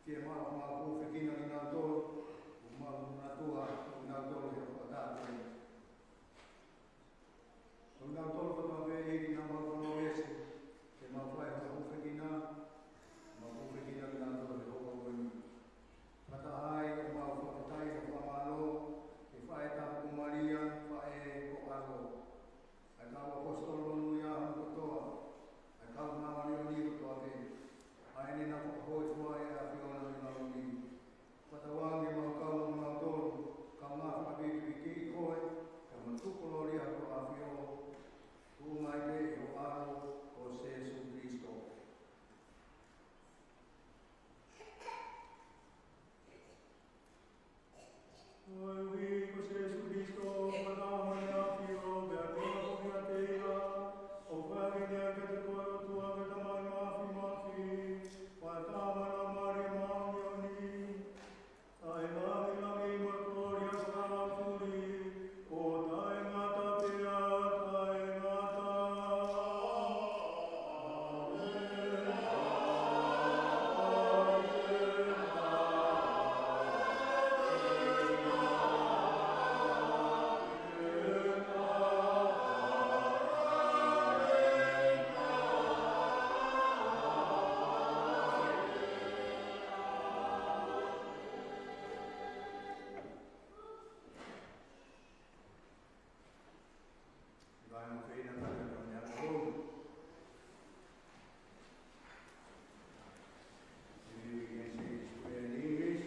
Ke mau, mau hūfekina kinautolu, ʻo mau natua, ʻo nautolu he ʻofa atu. ʻO nautolu kotoa pē ʻi he mau kono ese, ke mau fai ha hūfekina, mau hūfekina kinautolu he ʻofa ko eni. Fakataha ai ʻemau fakafetaʻi mo e fakamālō ki he Faʻē Tapu ko Malia, Faʻē ko ʻAlo. ʻA e kau ʻaposetolo monūʻia hono kotoa, ʻa e kau māʻoniʻoni kotoa pē, ʻa ē naʻa nau fakahōifua ʻa e ʻAfiona mei he Laumālie. Fakatauange ke mau kau mo kinautolu, kaungā fakapikipiki ʻi koe, kae mau tukuloli ʻa ho ʻAfio, tuʻunga ai pē ʻi ho ʻAlo ko Sēsū Kilisitō. Koeʻuhi ko Sēsū Kilisitō, ko e Laumālie ʻo e ʻAfio, pea ko e ʻAlo ʻoku ʻiate ia, ʻoku ʻiate ia, kiate koe ʻOtua, ko e Tamai Māfimafi, ko e Tamai ʻo Maria Māʻoniʻoni, ʻa e langilangi mo e kolōlia fakalaumālie, ʻo taʻengata pea taʻengata. Maybe we can say this prayer in English.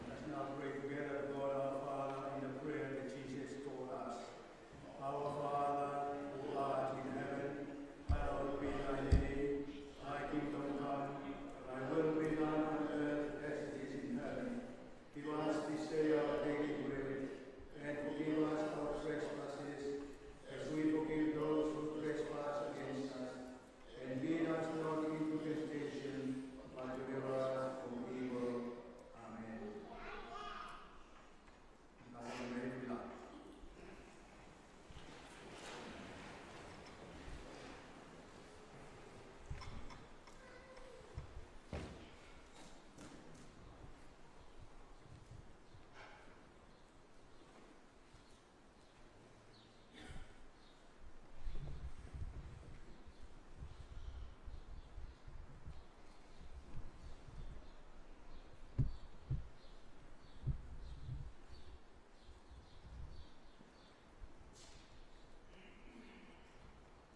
Let us now pray together to God our Father in the prayer that Jesus taught us. Our Father, who art in heaven, hallowed be thy name. Thy kingdom come, thy will be done on earth as it is in heaven. Give us this day our daily bread, and forgive us our trespasses, as we forgive those who trespass against us. And lead us not into temptation, but deliver us from evil. Amen.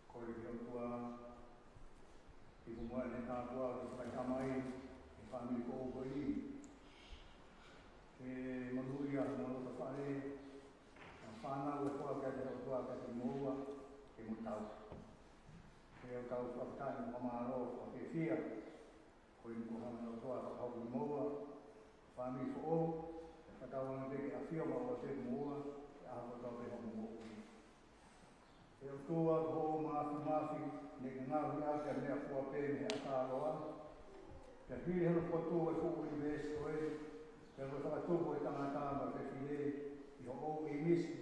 Kole ki he ʻOtua ke hūfanga he tāpuaki ʻo e Tamai ki he fāmili ko eni. Ke monūʻia mo loto fale, ʻa e fānau ʻe fua kiate he ʻOtua kiate kimoua, ke mo tau. Ke tau fakafetaʻi mo fakamālō, fakafiefia. Ko e ʻuhinga ʻoku tau fakahoko kimoua, fāmili foʻou, ʻe fakatauange pē ke ʻafio maʻu ʻa kimoua, he ʻaho kotoa pē hoʻomou moʻui. ʻE ʻOtua ko homau Māfimafi, naʻe ngaohi ʻaki ʻa e meʻa kotoa pē mei he ʻatā loa. Pea hili hono fotu ʻa e fuʻu ʻunivēsi ko eni, pea mo e fakatupu ʻo e tangata mo e fefine ʻi hoʻo ʻīmisi.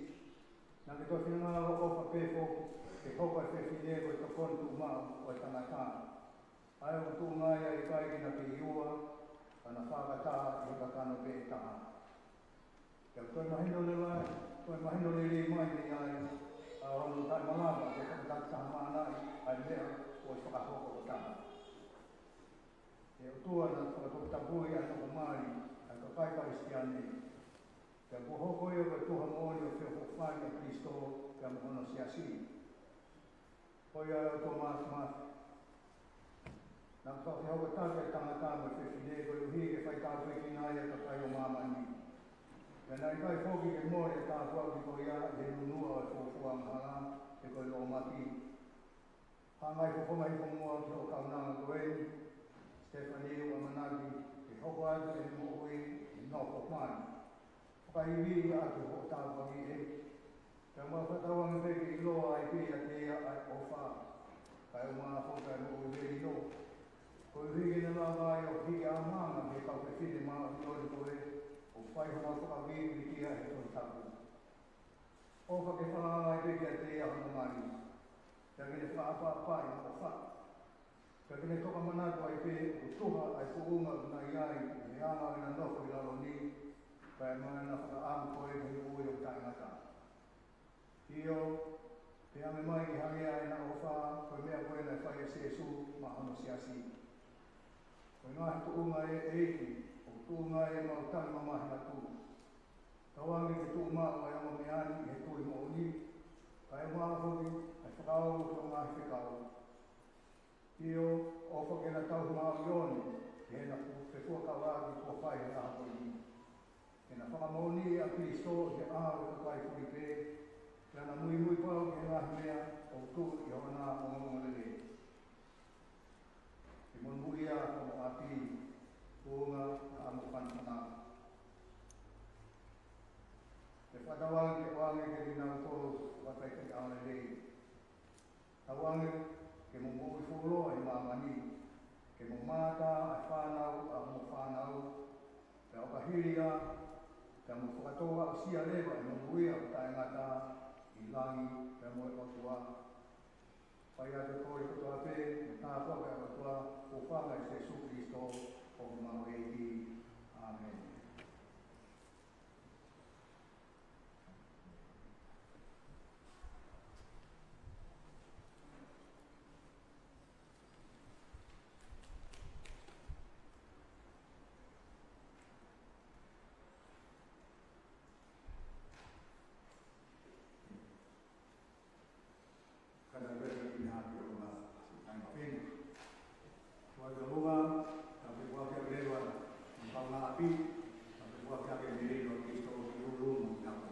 Naʻa ke toe finangalo ʻo ʻofa pē foki, ke hoko ʻa e fefine ko e tokoni tuʻumaʻu ʻo e tangata. ʻA ia ʻoku tuʻunga ia ʻikai ke na pīua, ka na fakataha ʻi he kakano pē ʻe taha. Pea toe mahino lelei, toe mahino lelei mai mei ai, ʻa hono taʻemalava ke fakataki taha maʻanaʻi ʻa e meʻa kuo fakahoko ʻo taha. ʻE ʻOtua, naʻa ke fakatapui ʻa e toko mali ʻa e kakai Kalisitiane. Pea kuo hoko ia ko e tuha moʻoni ʻo e feʻofoʻofani ʻa Kalaisi, pea mo hono siasi. Ko ia ʻe ʻOtua Māfimafi, naʻa ke fakafehokotaki ʻa e tangata mo e fefine koeʻuhi ke fai tāpuekina ai ʻa e kakai ʻo māmani. Pea naʻe ʻikai foki ke mole ʻa e tāpuaki ko ia ʻi he nunuʻa ʻo e fuofua angahala, pe ko e lōmaki. Hanga ʻe he fofonga hifo muʻa ki hoʻo kaunanga ko eni, Sitefani, ʻo ʻamanaki ke hoko atu ʻene moʻui ʻi he nofo mai. Fakaivia atu hoʻo tāpuaki ē. Pea mau fakatauange pē ke ʻiloa ai pē ʻiate ia ʻa e ʻofa, kae ʻumaʻā foki ʻa e moʻui melino. Koeʻuhi ke ne lava ai ʻo hiki ʻa e anga ki he kau fefine māʻoniʻoni ko ē, ʻo fai honau fakavīvikia ʻi he Tohi Tapu. ʻOfa ke falala ai pē kiate ia hono mali, pea ke ne fakaʻapaʻapaʻi mo ʻofa. Ka ke ne toka manatu ai pē ʻoku tuha ʻa e tuʻunga ʻoku na ʻi ai ʻi he anga ʻena nofo ʻi lalo ni, pea mo ʻena fakaʻamu ko ē ki he moʻui ʻoku taʻengata. ʻIo, pea ʻoange mai ke hangē ʻa ʻena ʻofa, ko e meʻa ko ē naʻe fai ʻe Sīsū maʻa hono siasi. Ko e ngaahi tuʻunga ē, ʻEiki, ʻoku tuʻunga ē ʻemau tali mamahi atu. Tauange ke tuʻu maʻu ʻa e ongo meʻa ni ʻi he tui moʻoni, kae ʻumaʻā foki ʻa e fakaongo ki hoʻo ngaahi fekau. ʻIo, ʻofa ke na tauhi maʻu ʻa ʻIone, ki heʻena fu-, fefuakavaʻaki kuo fai he ʻaho ko eni. Ke na fakamoʻoniʻi ʻa Kalaisi ʻi he ʻao ʻo e kakai fulipē, pea na muimui pau ki he ngaahi meʻa ʻoku tuʻu ʻi hoʻona ongoongolelei. Ke monūʻia ʻa hoʻomo ʻapi, tuʻunga ʻa hoʻomo fanafanau. Ke fakatauange ke ʻoange kiate kinautolu ʻa e kakai ʻoku lelei. Tauange ke mo moʻui fuoloa ʻi māmani, ke mo mātā ʻa e fānau ʻa hoʻomo fānau, pea ʻo ka hili ia, pea mo fakatouʻosi leva ʻi he monūʻia ʻoku taʻengata ʻi langi, pea mo e ʻOtua. Fai atu e kole kotoa pē, mo e tāpuaki ʻa e ʻOtua, ʻoku fai ʻia Sīsū Kalaisi, ko homau ʻEiki. ʻĀmeni. Kada vela ki na ki o ma, ai ma pena. Kua da lua, ta pe kua ke leva, ma pau na api, ta pe kua ke ake mele lo Kristo ki lulu mo na ko.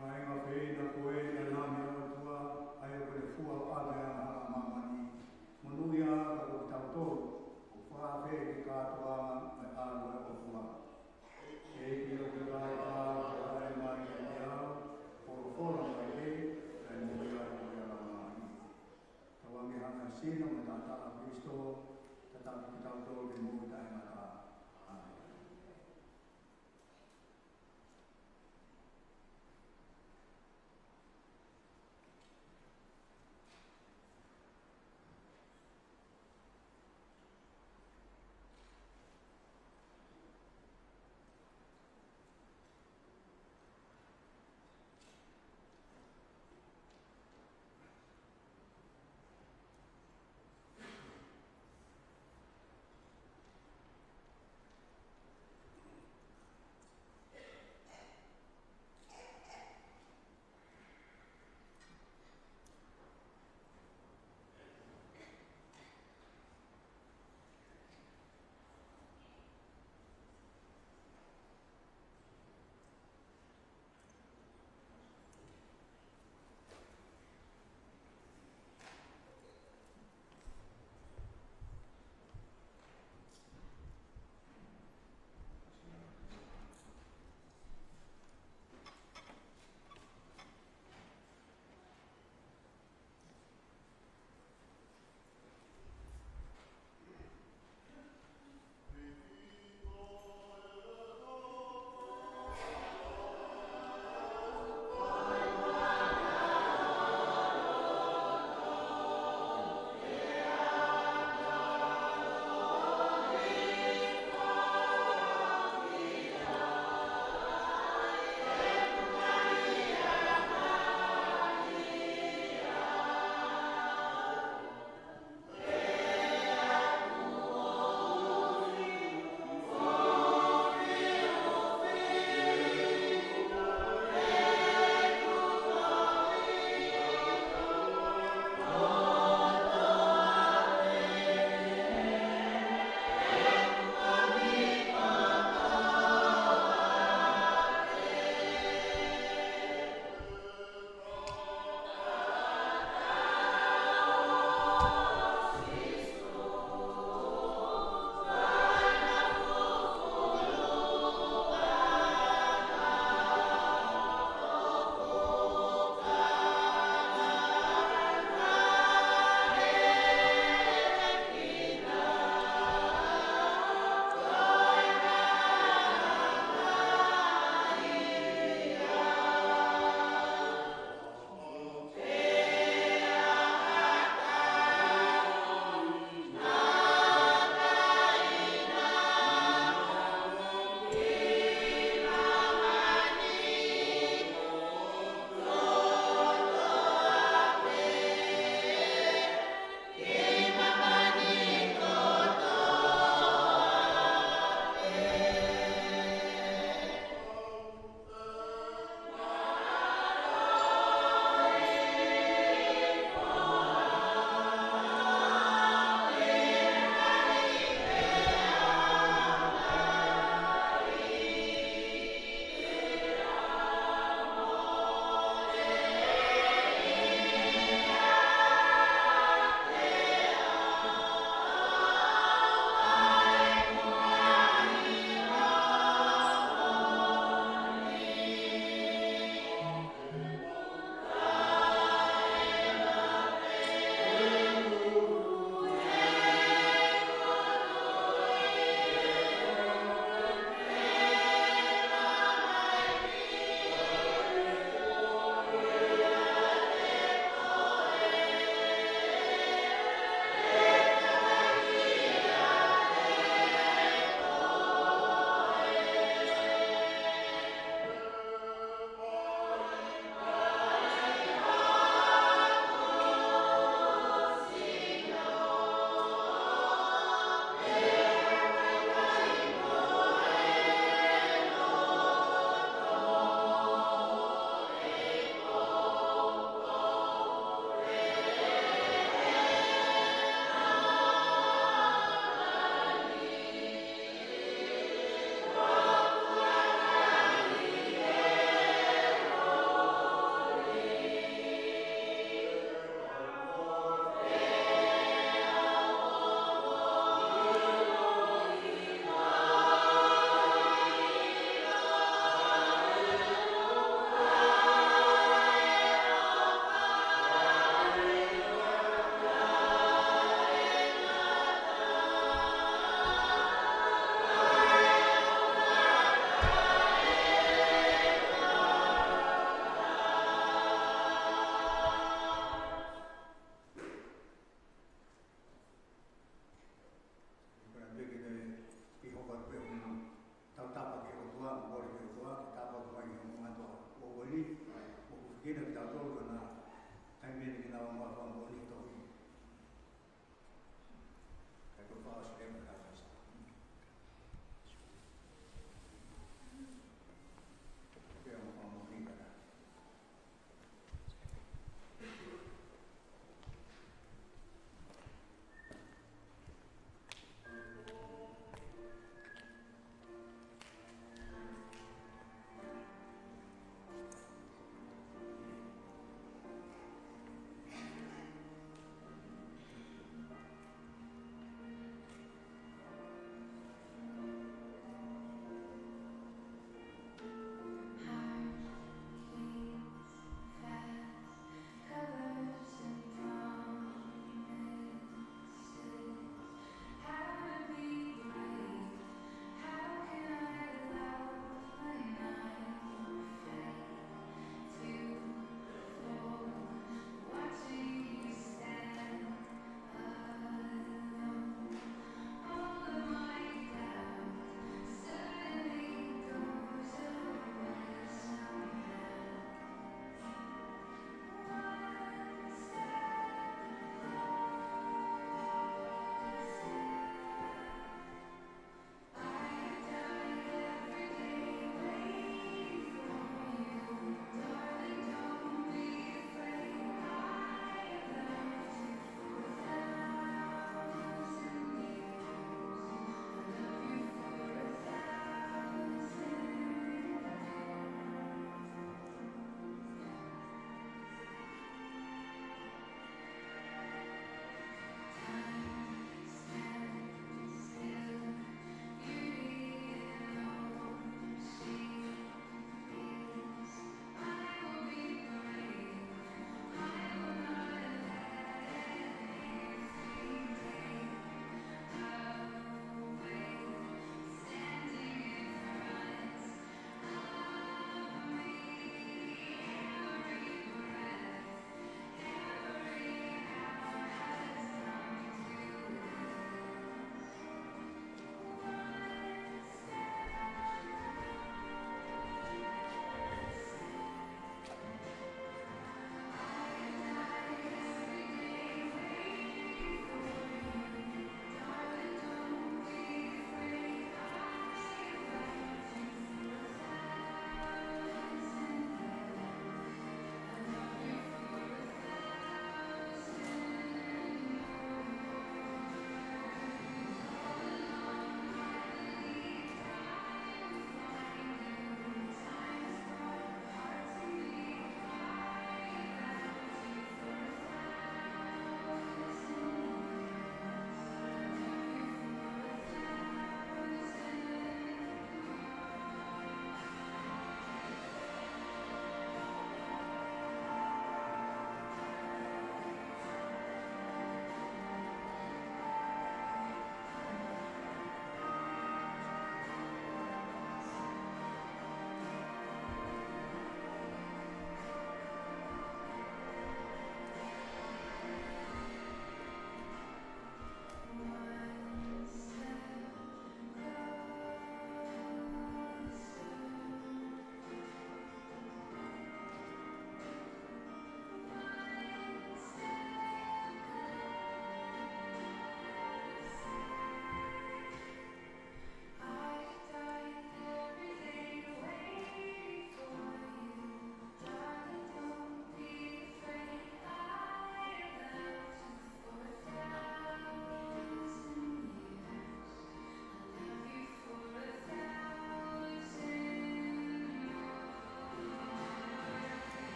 ʻA e ngaahi pehē ko ē naʻe ʻanenai ʻe he ʻOtua, ʻa ia ko e fua ʻo ʻave ʻa e hala ʻa māmani, monūʻia ʻa kitautolu, ʻo fakafeʻiloaki ki he kātoanga ʻo e ʻAlo ʻo e ʻOtua. ʻEiki, ʻoku ʻikai ke u ʻalu ʻo ʻai mai kiate au, folofola mai pē, kae moʻui ʻa e ʻOtua ʻa māmani. Tauange hanga ʻe he sino mo e taʻataʻa ʻo Kristo, tataki kitautolu ki he moʻui taʻengata. ʻĀmeni.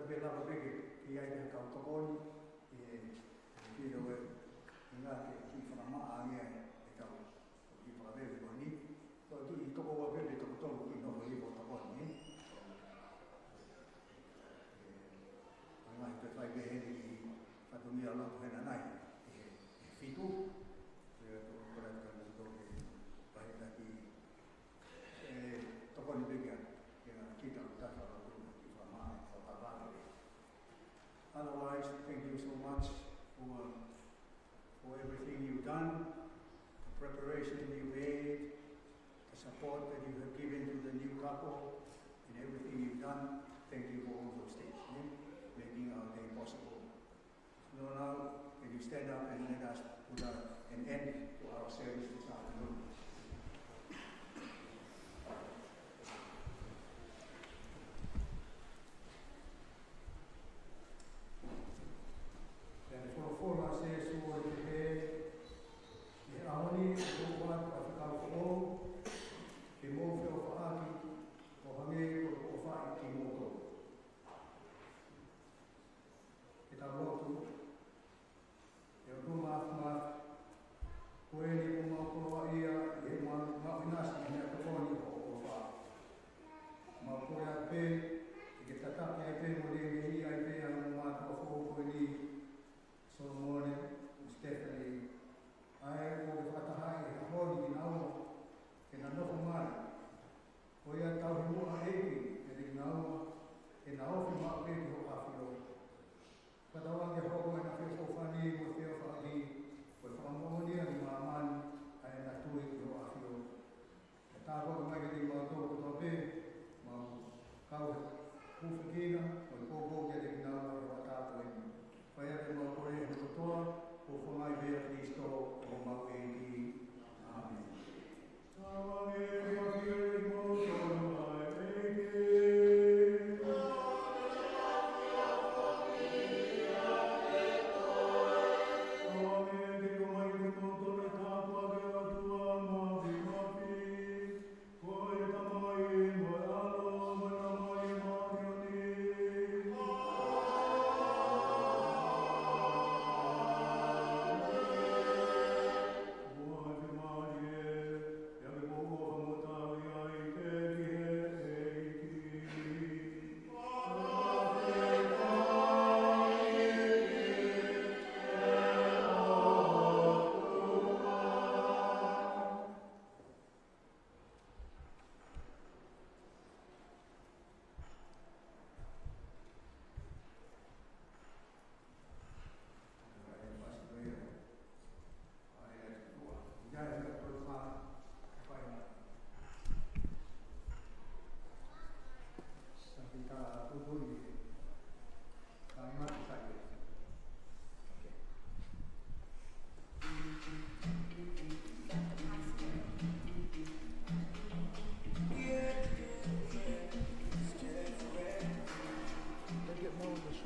Pea lava pē ke, ke ʻi ai ha kau tokoni, ʻe, ʻe filo e, ʻi ngā ke ki fakamaʻa ange ʻe kau ki fakaveve ko eni. Ko tu i toko ua pē pe toko tolu ki nofo i ko tokoni, ē. ʻE, ʻa ngā he pe fai pē heni ki fatongia lotu hena nai, ʻe, ʻe fitu, ʻe, ko, ko la ka na to ke, pahi taki, ʻe, tokoni pē kia, kia kita ʻo tata ʻo tō ki fakamaʻa, ʻo tata pē. Otherwise, thank you so much for, for everything you've done, the preparation you made, the support that you have given to the new couple, and everything you've done. Thank you for all those things, eh? Making our day possible. So now, can you stand up and let us put a, an end to our service this afternoon? Pea ne folofola ʻa Sīsū ʻo ne pehē, ʻI he ʻaho ni ʻoku ou ʻoatu ʻa e fekau foʻou, ke mou feʻofaʻaki, ʻo hangē ko ʻeku ʻofaʻi kimoutolu. Ke tau lotu. ʻE ʻOtua Māfimafi, ko eni kuo mau koloaʻia ʻi he mau, mau ʻinasi ʻi he meʻatokoni hoʻo ʻofa. Mau kole atu pē ke ke tataki ai pē mo lelei ai pē ʻa e ongo mātuʻa foʻou ko eni, Solomone mo Stephanie, ʻa ia kuo ke fakatahaʻi he ʻaho ni kinaua ke na nofo mai. Ko ia tauhi muʻa ʻEiki kiate kinaua, ke na ofi maʻu pē ki hoʻo ʻAfio. Fakatauange ke hoko ʻena feʻofoʻofani mo e feʻofaʻaki ko e fakamoʻoni ʻa e māmani ʻa ʻena tui ki hoʻo ʻAfio. Ke tāpuaki mai kiate kimautolu kotoa pē, mau kau he hūfekina mo e poupou kiate kinaua he hoʻatā ko eni. Fai ʻaki ʻemau kole ʻi he kotoa, ko e ʻofa mai pē ʻa Kalaisi ko homau ʻEiki.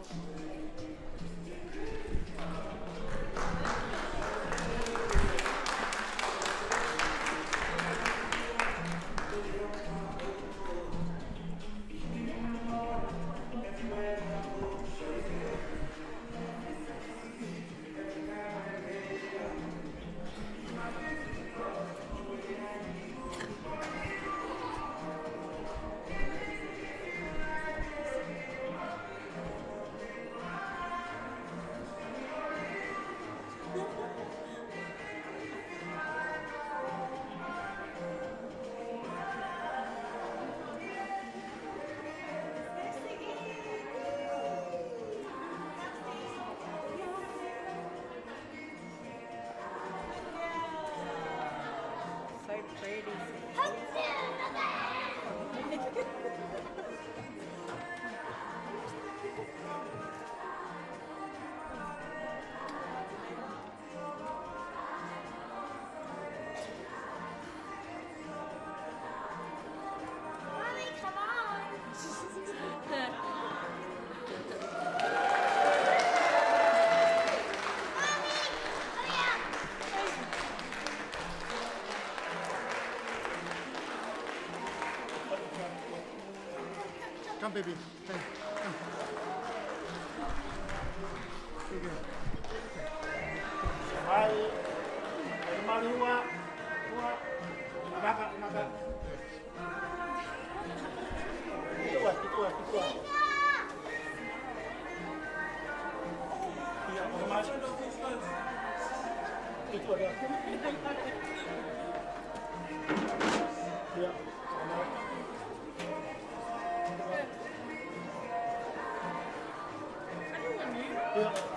ʻĀmeni. So pretty. Mommy, come on. Mommy, hurry up. Come, baby. Come, come. Yeah. Yeah.